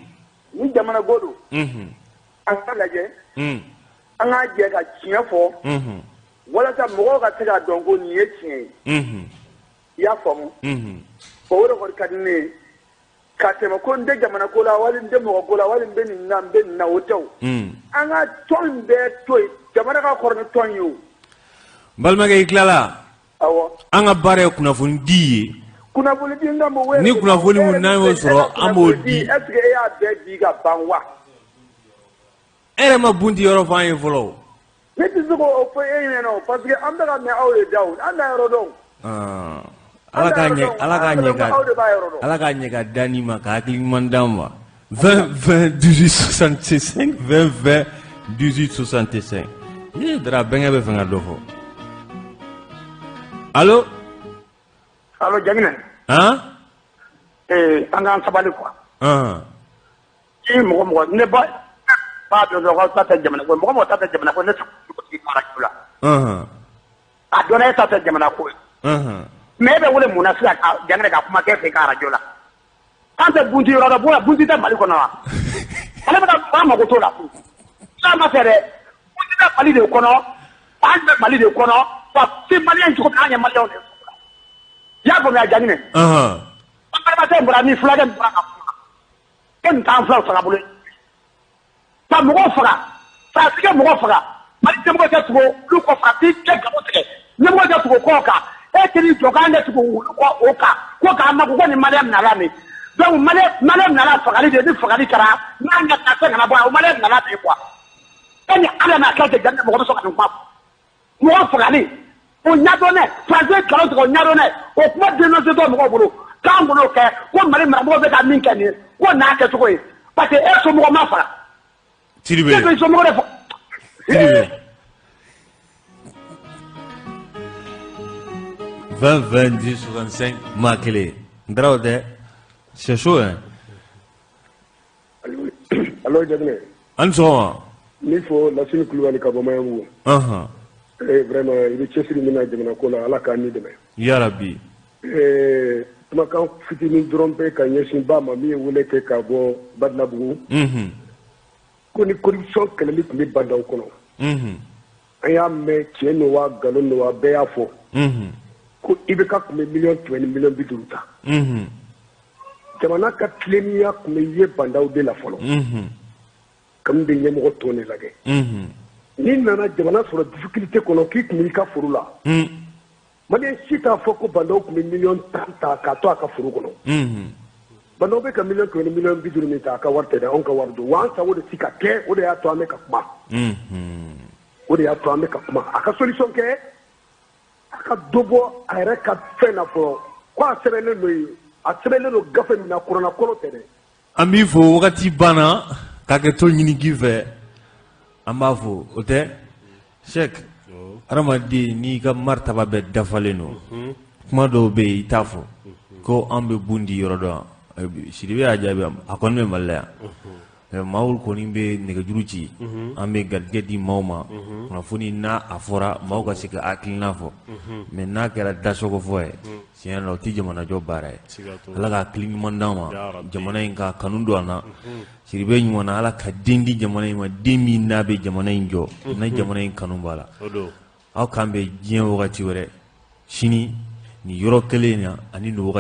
ni jamana ko don, an ka lajɛ, an k'a jɛ ka tiɲɛ fɔ walasa mɔgɔw ka se k'a dɔn ko nin ye tiɲɛ ye. I y'a faamu? Bon, o de kɔni ka di ne ye ka tɛmɛ ko n tɛ jamana ko la, wali n tɛ mɔgɔ ko la, wali n bɛ nin na, n bɛ nin na, o tɛ o. An ka tɔn bɛɛ to yen, jamana ka kɔrɔ ni tɔn ye o. N balimakɛ, i tilala? Awɔ. An ka baara ye kunnafoni di ye. Kunnafoni di n ka mɔgɔ. Ni kunnafoni mun n'an y'o sɔrɔ, an b'o di. Est ce que e y'a bɛɛ di ka ban wa? E yɛrɛ ma bunti yɔrɔ fɔ an ye fɔlɔ o. Ne tɛ se k'o fɔ e ɲɛna o, parce que an bɛ ka mɛn aw de da o, an t'a yɔrɔ dɔn. Ala k'a ɲɛ, Ala k'a ɲɛ ka Aw de b'a yɔrɔ dɔn. Ala k'a ɲɛ ka da ni ma, ka hakili ɲuman d'an ma. 20 20 18 65, 20 20. 18 65. Ye Dara bɛnkɛ bɛ fɛ ka dɔ fɔ. Allo. Allo Jaginɛ. Han. Ee an k'an sabali quoi. Han. Ni mɔgɔ mɔgɔ ne ba b'a dɔn dɔrɔn k'aw ta tɛ jamana ko ye, mɔgɔ mɔgɔ ta tɛ jamana ko ye, ne tɛ o tigi ka radio la. A dɔnna e ta tɛ jamana ko ye. Mais e bɛ wele mun na sisan ka Jaginɛ ka kuma kɛ fɛ i ka radio la? An tɛ bunti yɔrɔ dɔn, bunti tɛ Mali kɔnɔ wa? Ale bɛ ka an mago t'o la. N'a ma fɛ dɛ, bunti bɛ Mali de kɔnɔ, an bɛ Mali de kɔnɔ, wa si maliyɛn cogo min an ye maliyɛnw de ye. I y'a faamuya Jaginɛ? An balimakɛ in bɔra ni fulakɛ min bɔra ka kuma, e nin t'an filaw tagabolo ye. Ka mɔgɔw faga, Faransi ka mɔgɔ faga, Mali ɲɛmɔgɔ tɛ tugu olu kɔ, Faransi tɛ nkalon tigɛ, ɲɛmɔgɔ tɛ tugu o kɔ kan, e k'i jɔ k'an tɛ tugu olu kɔ o kan, ko k'an mako ko ni maliyɛn minɛla nin. Donc maliyɛn minɛla fagali de, ni fagali kɛra n'a ɲɛ ka se kana bɔ yan, o maliyɛn minɛla de quoi. E ni Ala n'a kira cɛ Jaginɛ mɔgɔ bɛ sɔn ka nin kuma fɔ? Mɔgɔ fagali o ɲɛdɔnnɛ, Faransi ye nkalon tigɛ o ɲɛdɔnnɛ, o kuma dénoncé tɔ mɔgɔw bolo k'an kan'o kɛ, ko Mali maramɔgɔw bɛ ka min kɛ nin ye, ko n'a kɛcogo ye, parce que e somɔgɔ ma faga. Sidibe. E bɛ somɔgɔ de faga. Sidibe. 20 20 10 65 maa kelen n taara o tɛ, c'est chaud hein. Allo Jaginɛ. A ni sɔgɔma. N b'i fo Lasini Kulubali ka bɔ Maɲanbugu. Ɔnhɔn. Ee vraiment i bɛ cɛsiri min na jamana ko la Ala k'a ni dɛmɛ. Yarabi. Ee kumakan fitinin dɔrɔn bɛ ka ɲɛsin ba ma min ye wele kɛ ka bɔ Badalabugu. Unhun. Ko ni corruption kɛlɛli tun bɛ Ba Ndaw kɔnɔ. Unhun. An y'a mɛn tiɲɛ don wa nkalon don wa bɛɛ y'a fɔ. Unhun. Ko IBK tun bɛ miliyɔn 100 ni miliyɔn 50 ta. Unhun. Jamana ka tilennenya tun bɛ ye Ba Ndaw de la fɔlɔ. Unhun. Kami bɛ ɲɛmɔgɔ tɔn de lajɛ. Unhun. N'i nana jamana sɔrɔ difficulté kɔnɔ k'i tun b'i ka foro la. Un. Maliyɛn si t'a fɔ ko Ba Ndaw tun bɛ miliyɔn 10 ta k'a to a ka foro kɔnɔ. Unhun. Ba Ndaw bɛ ka miliyɔn 100 ni miliyɔn 50 min ta a ka wari tɛ dɛ, anw ka wari don. Wa an sago de ti ka kɛ, o de y'a to an bɛ ka kuma. Unhun. O de y'a to an bɛ ka kuma. A ka solution kɛ. A ka dɔ bɔ a yɛrɛ ka fɛn na fɔlɔ ko a sɛbɛnnen don yen, a sɛbɛnnen don gafe min na kuranna kɔnɔ tɛ dɛ. An b'i fo wagati banna ka kɛ to ɲini k'i fɛ an b'a fo o tɛ Sɛki hadamaden n'i ka maritaba bɛɛ dafalen don kuma dɔw bɛ yen i t'a fɔ ko an bɛ bun di yɔrɔ dɔn Sidibe y'a jaabi a kɔni bɛ Mali la yan Maaw kɔni bɛ nɛgɛjuru ci an bɛ garijɛgɛ di maaw ma kunnafoni n'a a fɔra maaw ka se ka hakilina fɔ mais n'a kɛra dasɔgɔfɔ ye tiɲɛ la o tɛ jamanajɔ baara ye Ala ka hakili ɲuman d'an ma jamana in ka kanu don an na Sidibe ɲuman na Ala ka den di jamana in ma den min n'a bɛ jamana in jɔ ni jamana in kanu b'a la aw k'an bɛn diɲɛ wagati wɛrɛ sini nin yɔrɔ kelen in na ani nin wagati.